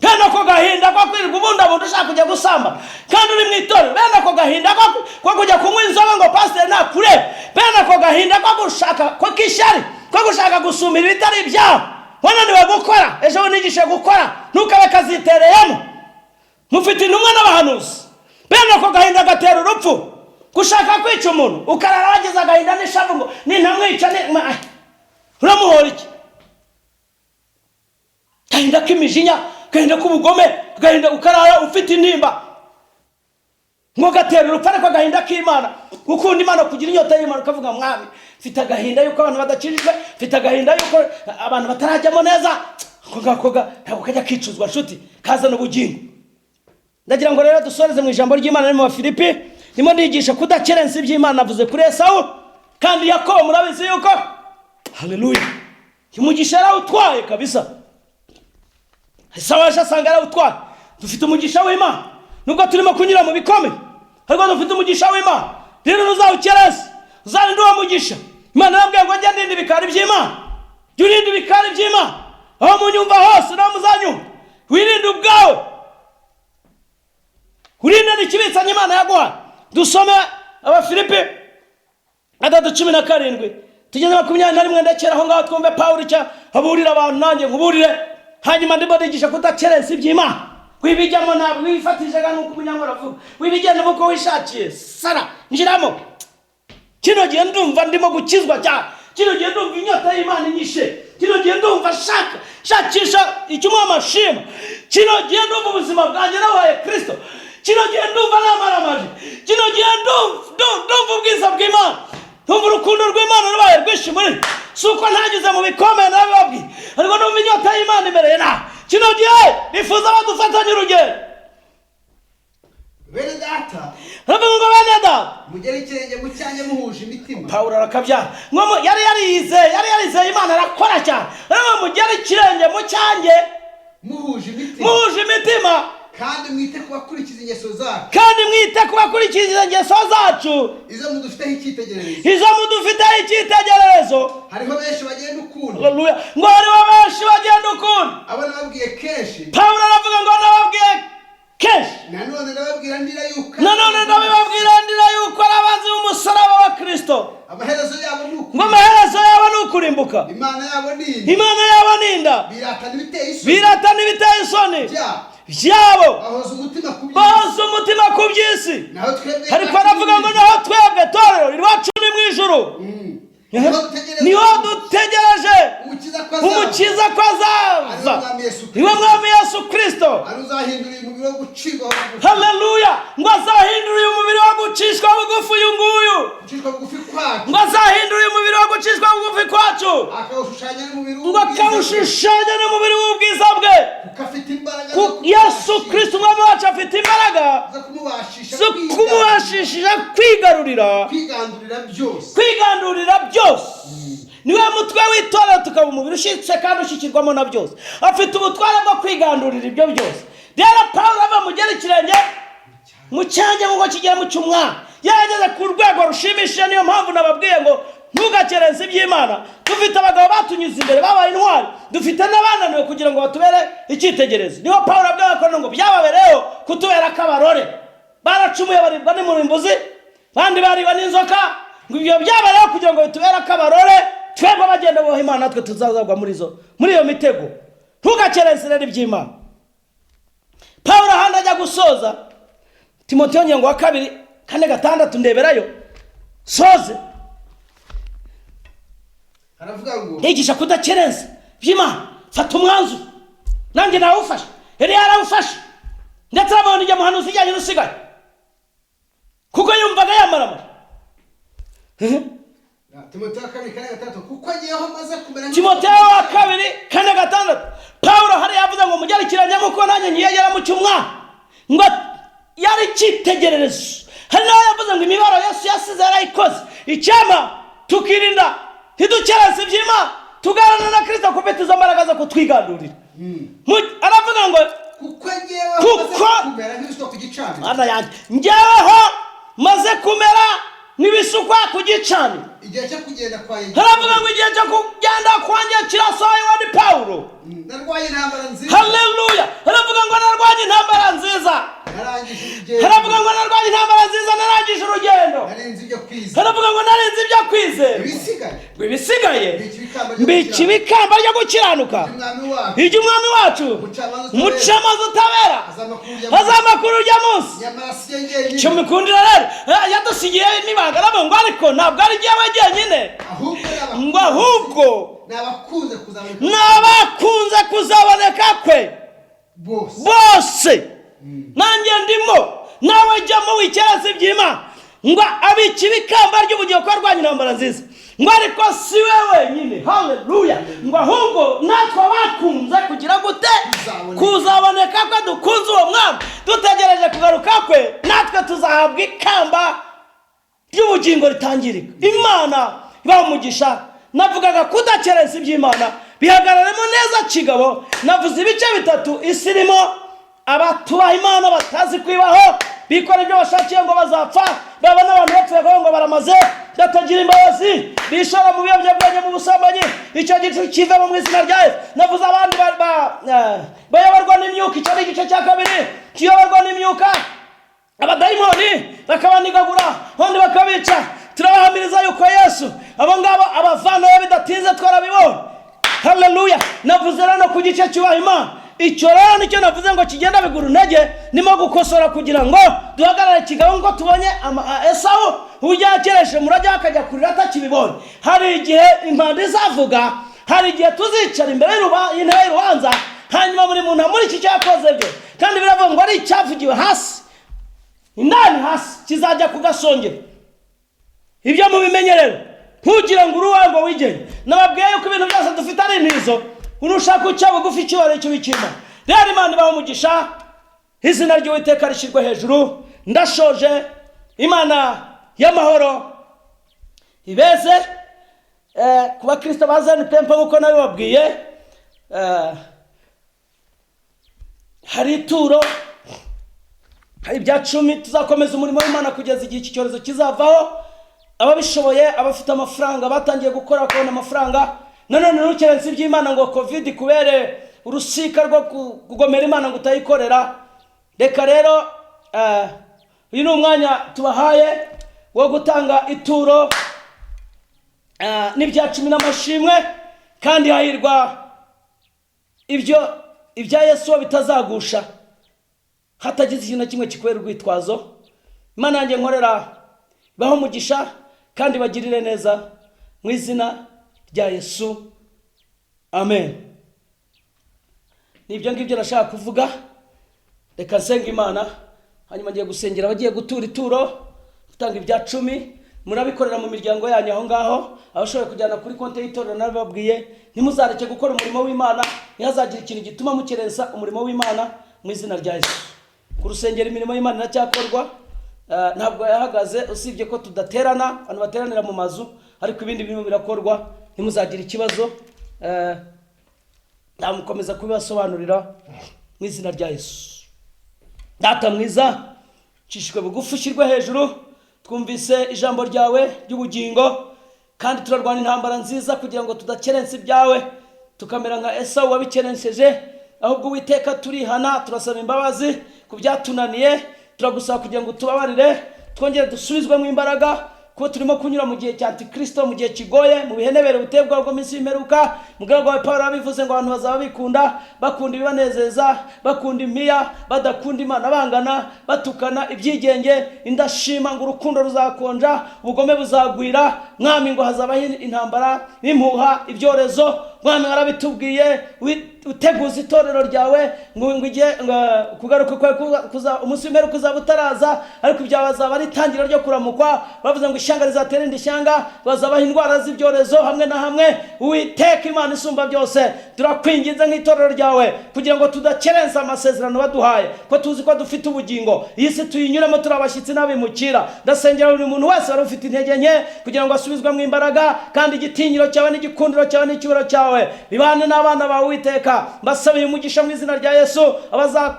Bene ako gahinda ko kwirirwa ubundabunda ushaka kujya gusamba kandi uri mu itorero, bene ako gahinda ko kujya kunywa inzoga ngo pasiteri nakurebe, bene ako gahinda ko gushaka, ko k'ishyari, ko gushaka gusumira ibitari ibyawe, wananiwe gukora. Ejo bundi nigishe gukora, ntukabe kazitereyemo. Mufite intumwa n'abahanuzi. Bene ako gahinda gatera urupfu, gushaka kwica umuntu, ukarara wagize agahinda n'ishavu ngo nintamwica uramuhora iki? Agahinda k'imijinya, agahinda k'ubugome, agahinda ukarara ufite intimba ngo gatera urupfu. Ariko agahinda k'Imana, gukunda Imana, kugira inyota y'Imana, ukavuga: "Mwami, mfite agahinda yuko abantu badakijijwe, mfite agahinda yuko abantu batarajyamo neza." Ako ngako ntabwo kajya kicuzwa, nshuti, kazana ubugingo. Ndagira ngo rero dusoreze mu ijambo ry'Imana riri mu Bafilipi. Ndimo nigisha kudakerensa iby'Imana. Navuze kuri Esawu, kandi Yakobo murabizi yuko, haleluya, umugisha yarawutwaye kabisa. Esawu yaje asanga yarawutwaye. Dufite umugisha w'Imana nubwo turimo kunyura mu bikomeye, ariko dufite umugisha w'Imana. Rero ntuzawukerense, uzarinde uwo mugisha. Imana yarambwiye ngo njye ndinda ibikari by'Imana. Jya urinda ibikari by'Imana aho munyumva hose naho muzanyumva. Wirinde ubwawe, urinde n'ikibitsanye Imana yaguhaye. Dusome Abafilipi 3:17 tugeze 21. Ndekera aho ngaho, twumve Pawulo icyo aburira abantu, nanjye nkuburire. Hanyuma ndimo nigisha kudakerensa iby'Imana. Wibijyamo ntabwo wifatije, nk'uko umunyamworo avuga, wibigendamo uko wishakiye. Sara njiramo. Kino gihe ndumva ndimo gukizwa cyane, kino gihe ndumva inyota y'Imana inyishe, kino gihe ndumva shaka shakisha icyo Umwami ashima, kino gihe ndumva ubuzima bwanjye nabaye Kirisito, kino gihe ndumva namaramaje, kino gihe ndumva ubwiza bw'Imana, ndumva urukundo rw'Imana rubaye rwinshi muri njye. Si uko ntageze mu bikomeye, nabibabwiye, ariko ndumva inyota y'Imana imereye nabi. Kino gihe nifuza badufatanye urugendo.
Bene Data,
Aravuga ngo: "Bene Data,
mugere ikirenge mu cyanjye muhuje imitima."
Pawulo arakabyara ngo yari yarizeye, yari yarizeye Imana, arakora cyane. Aravuga ngo: "Mugere ikirenge mu cyanjye
muhuje imitima,
muhuje imitima,
kandi mwite ku bakurikiza ingeso zacu,
kandi mwite ku bakurikiza ingeso zacu,
izo mudufiteho icyitegererezo.
Izo mudufiteho icyitegererezo."
Hariho benshi bagenda ukundi.
Haleluya. Ngo hariho benshi bagenda ukundi.
Abo nababwiye kenshi,
Pawulo aravuga ngo: "Nababwiye kenshi,
nanone ndababwira ndira yuko
nanone ndabibabwira ndira yuko ari abanzi b'umusaraba wa Kristo."
Amaherezo yabo ni
Ngo
ukuri
amaherezo yabo ni ukurimbuka.
Imana yabo ni inda.
Imana yabo ni inda.
Biratana ibiteye isoni
Biratana ibiteye isoni
byabo.
byabo.
Bahoza umutima ku by'isi.
Bahoza umutima ku by'isi.
Naho twebwe
Ariko aravuga ngo: "Naho twebwe, torero, iwacu ni mu ijuru."
Niho dutegereje.
Niho dutegereje
Umukiza ko azava.
Umukiza ko azava.
Ari we Mwami Yesu Kristo.
Niwe Mwami Yesu Kirisito.
Ari uzahindura uyu mubiri wo gucirwa bugufi.
Haleluya! Ngo azahindura uyu mubiri wo gucishwa bugufi, uyu nguyu.
Gucishwa bugufi kwacu.
Ngo azahindura uyu mubiri wo gucishwa bugufi kwacu.
Akawushushanya n'umubiri
Ngo
w'ubwiza bwe.
akawushushanya n'umubiri w'ubwiza bwe.
Kuko afite imbaraga zo
Yesu Kirisito Umwami wacu afite imbaraga
zo kumubashisha
zo kumubashisha kwigarurira,
kwigandurira byose.
Kwigandurira byose. Niwe mutwe w'itorero, tukaba umubiri ushyitse kandi ushyikirwamo na byose. Afite ubutware bwo kwigandurira ibyo byose. Rero Pawulo ava mugera ikirenge mu cyanjye nk'uko kigiye mu cy'umwana, yarageze ku rwego rushimishije. Niyo mpamvu nababwiye ngo ntugakerense iby'Imana. Dufite abagabo batunyuze imbere babaye intwari, dufite n'abananiwe kugira ngo batubere icyitegererezo. Niho Pawulo abwiye Abakorinto ngo byababereyeho kutubera akabarore. Baracumuye, baribwa n'umurimbuzi, bandi baribwa n'inzoka. Ngo ibyo byabayeho kugira ngo bitubere akabarore, twebwe abagenda bubaha Imana, natwe tuzazagwa muri iyo mitego. Ntugakerense rero iby'Imana. Pawulo ahandi ajya gusoza, Timoteyo ngingo wa kabiri 4:6, ndeberayo soze.
Aravuga ngo
yigisha kudakerensa iby'Imana. Fata umwanzuro, nanjye nawufashe, yari yarawufashe, ndetse arabona ijya muhanuzi ijyanye n'usigaye, kuko yumvaga yamaramara.
Timoteyo wa kabiri 4:6, kuko agiyeho maze kumera
Timoteyo wa kabiri 4:6, Pawulo hariya yavuze ngo mugere ikirenge nk'uko nanjye nkiyegera mu cy'umwana, ngo yari icyitegererezo. Hari n'aho yavuze ngo imibabaro Yesu yasize yarayikoze, icyama tukirinda, ntidukerense iby'Imana, tugarana na Kirisito kufite izo mbaraga zo kutwigandurira. Aravuga ngo
kuko ngeweho maze kumera nk'ibisukwa ku gicaniro.
Mana yanjye, njyeweho maze kumera nk'ibisukwa ku gicaniro.
Igihe cyo kugenda kwa
Haravuga ngo igihe cyo kugenda kwanjye kirasohoye. Ni Pawulo.
Narwanye intambara nziza.
Haleluya! Haravuga ngo narwanye intambara nziza.
Narangije urugendo.
Haravuga ngo narwanye intambara nziza, narangije urugendo.
Narinze ibyo kwizera.
Haravuga ngo narinze ibyo kwizera.
Ibisigaye
Ngo ibisigaye
mbika
mbika
ikamba ryo
ikamba ryo gukiranuka,
Umwami wacu,
ibyo Umwami wacu,
Umucamanza
Umucamanza utabera,
azama kuri urya
azamakuru urya munsi.
Nyamara si jye njyenyine,
Icyo mikundira rero, yadusigiye n'ibanga. Aravuga ngo ariko ntabwo ari jyewe jyenyine,
ahubwo
ngo ahubwo
ni abakunze kuzaboneka
n'abakunze kuzaboneka kwe
bose.
Bose, nanjye ndimo, nawe jyamo, wikerense iby'Imana. Ngo abika ibikamba ry'ubugingo ko arwanya intambara nziza. Ngo ariko si we wenyine, haleluya, ngo ahubwo natwe abakunze kugira gute?
Kuzaboneka.
Kuzaboneka kwe, dukunze uwo mwami, dutegereje kugaruka kwe, natwe tuzahabwa ikamba ry'ubugingo ritangirika. Imana ibaha umugisha. Navugaga kudakerensa iby'Imana, bihagararemo neza kigabo. Navuze ibice bitatu isi irimo: abatubaha Imana, batazi kwibaho, bikora ibyo bashakiye ngo bazapfa, babona abantu bapfuye kuvuga ngo baramaze, batagira imbabazi, bishora mu biyobyabwenge, mu busambanyi. Icyo gice kivemo mu izina rya Yesu. Navuze abandi bayoborwa n'imyuka, icyo ni igice cya kabiri kiyoborwa n'imyuka, abadayimoni bakabanigagura, abandi bakabica. Turabahamiriza yuko Yesu abo ngabo abavanayo bidatinze, twarabibonye. Haleluya! Navuze rero no ku gice cyubaha Imana. Icyo rero nicyo navuze ngo kigenda bigura intege, nimo gukosora kugira ngo duhagarare kigabo, ngo tubonye Esawu uburyo yakereshe murajya akajya kurira atakibibonye. Hari igihe impanda izavuga, hari igihe tuzicara imbere y'intebe y'urubanza, hanyuma buri muntu amuri iki cyakoze byo. Kandi biravuga ngo ari icyavugiwe hasi indani hasi kizajya ku gasongero. Ibyo mubimenye rero, ntugire ngo uri uwawe ngo wigenge. Nababwiye yuko ibintu byose dufite ari intizo, unushaka uca bugufi, icyubahiro cy'ibikima. Rero Imana ibaha umugisha, izina ry'Uwiteka rishyirwe hejuru. Ndashoje. Imana y'amahoro ibeze. Ku bakristo ba Zion Temple, nk'uko nabibabwiye, hari ituro, hari ibya cumi. Tuzakomeza umurimo w'Imana kugeza igihe iki cyorezo kizavaho. Ababishoboye, abafite amafaranga, batangiye gukora bakabona amafaranga. Nanone ntukerense iby'Imana ngo COVID kubere urusika rwo kugomera Imana ngo utayikorera. Reka rero, uyu ni umwanya tubahaye wo gutanga ituro n'ibya cumi n'amashimwe. Kandi hahirwa ibyo ibya Yesu wo bitazagusha, hatagize ikintu na kimwe kikubera urwitwazo. Imana yanjye nkorera ibahe umugisha kandi bagirire neza. Mu izina rya Yesu, amen. Ni ibyo ngibyo nashaka kuvuga. Reka nsenga Imana, hanyuma ngiye gusengera abagiye gutura ituro, gutanga ibya cumi. Murabikorera mu miryango yanyu aho ngaho. Abashoboye kujyana kuri konti y'itorero nabibabwiye. Ntimuzareke gukora umurimo w'Imana, ntihazagire ikintu gituma mukerensa umurimo w'Imana, mu izina rya Yesu. Ku rusengero imirimo y'Imana iracyakorwa, ntabwo yahagaze, usibye ko tudaterana, abantu bateranira mu mazu, ariko ibindi birimo birakorwa. Ntimuzagire ikibazo, ndamukomeza kubibasobanurira mu izina rya Yesu. Data mwiza, nshishwe bugufi, ushyirwe hejuru. Twumvise ijambo ryawe ry'ubugingo, kandi turarwana intambara nziza kugira ngo tudakerensa ibyawe, tukamera nka Esawu wabikerenseje. Ahubwo Uwiteka, turihana, turasaba imbabazi ku byatunaniye. Turagusaba kugira ngo tubabarire, twongere dusubizwemo imbaraga, kuko turimo kunyura mu gihe cya Antikristo, mu gihe kigoye, mu bihenebere buteye ubwoba bwo minsi y'imperuka. Mugaragu wawe Paul yabivuze ngo abantu bazaba bikunda, bakunda ibibanezeza, bakunda impiya, badakunda Imana, bangana, batukana, ibyigenge, indashima, ngo urukundo ruzakonja, ubugome buzagwira. Mwami, ngo hazabaho intambara n'impuha, ibyorezo. Mwami, warabitubwiye, uteguza itorero ryawe ngo igihe ngo kugaruka kwawe umunsi w'imperuka uzaba utaraza, ariko ibyawe azaba ari itangiriro ryo kuramukwa. Bavuze ngo ishyanga rizatera irindi shyanga, bazabaho indwara z'ibyorezo hamwe na hamwe. Uwiteka Imana isumba byose, turakwinginze nk'itorero ryawe kugira ngo tudakerensa amasezerano baduhaye, ko tuzi ko dufite ubugingo. Iyi si tuyinyuremo turi abashyitsi n'abimukira. Ndasengera buri muntu wese wari ufite intege nke kugira ngo asubizwemo imbaraga, kandi igitinyiro cyawe n'igikundiro cyawe n'icyubahiro cyawe bibane n'abana bawe. Uwiteka, mbasabiye umugisha mu izina rya Yesu.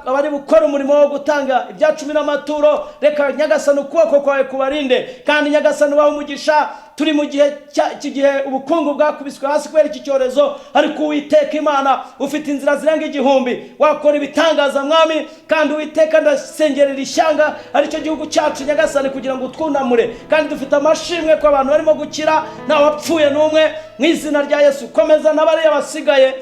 Abari gukora umurimo wo gutanga ibya cumi n'amaturo, reka Nyagasani ukuboko kwawe kubarinde, kandi Nyagasani ubahe umugisha. Turi mu gihe iki gihe ubukungu bwakubiswe hasi kubera iki cyorezo, ariko Uwiteka Imana ufite inzira zirenga 1000, wakora ibitangaza Mwami. Kandi Uwiteka, ndasengerera ishyanga aricyo gihugu cyacu, Nyagasani, kugira ngo utwunamure, kandi dufite amashimwe ko abantu barimo gukira, nta wapfuye n'umwe, mu izina rya Yesu. Komeza n'abariya basigaye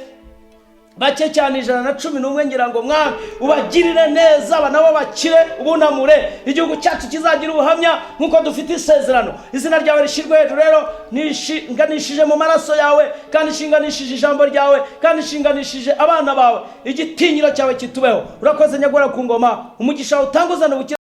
bake cyane, 111, ngira ngo Mwami ubagirire neza, aba nabo bakire, ubunamure igihugu cyacu, kizagira ubuhamya nk'uko dufite isezerano. Izina ryawe rishyirwe hejuru. Rero nishinganishije mu maraso yawe, kandi nshinganishije ijambo ryawe, kandi nshinganishije abana bawe. Igitinyiro cyawe kitubeho. Urakoze Nyagora ku ngoma, umugisha wawe utanguzana ubukire.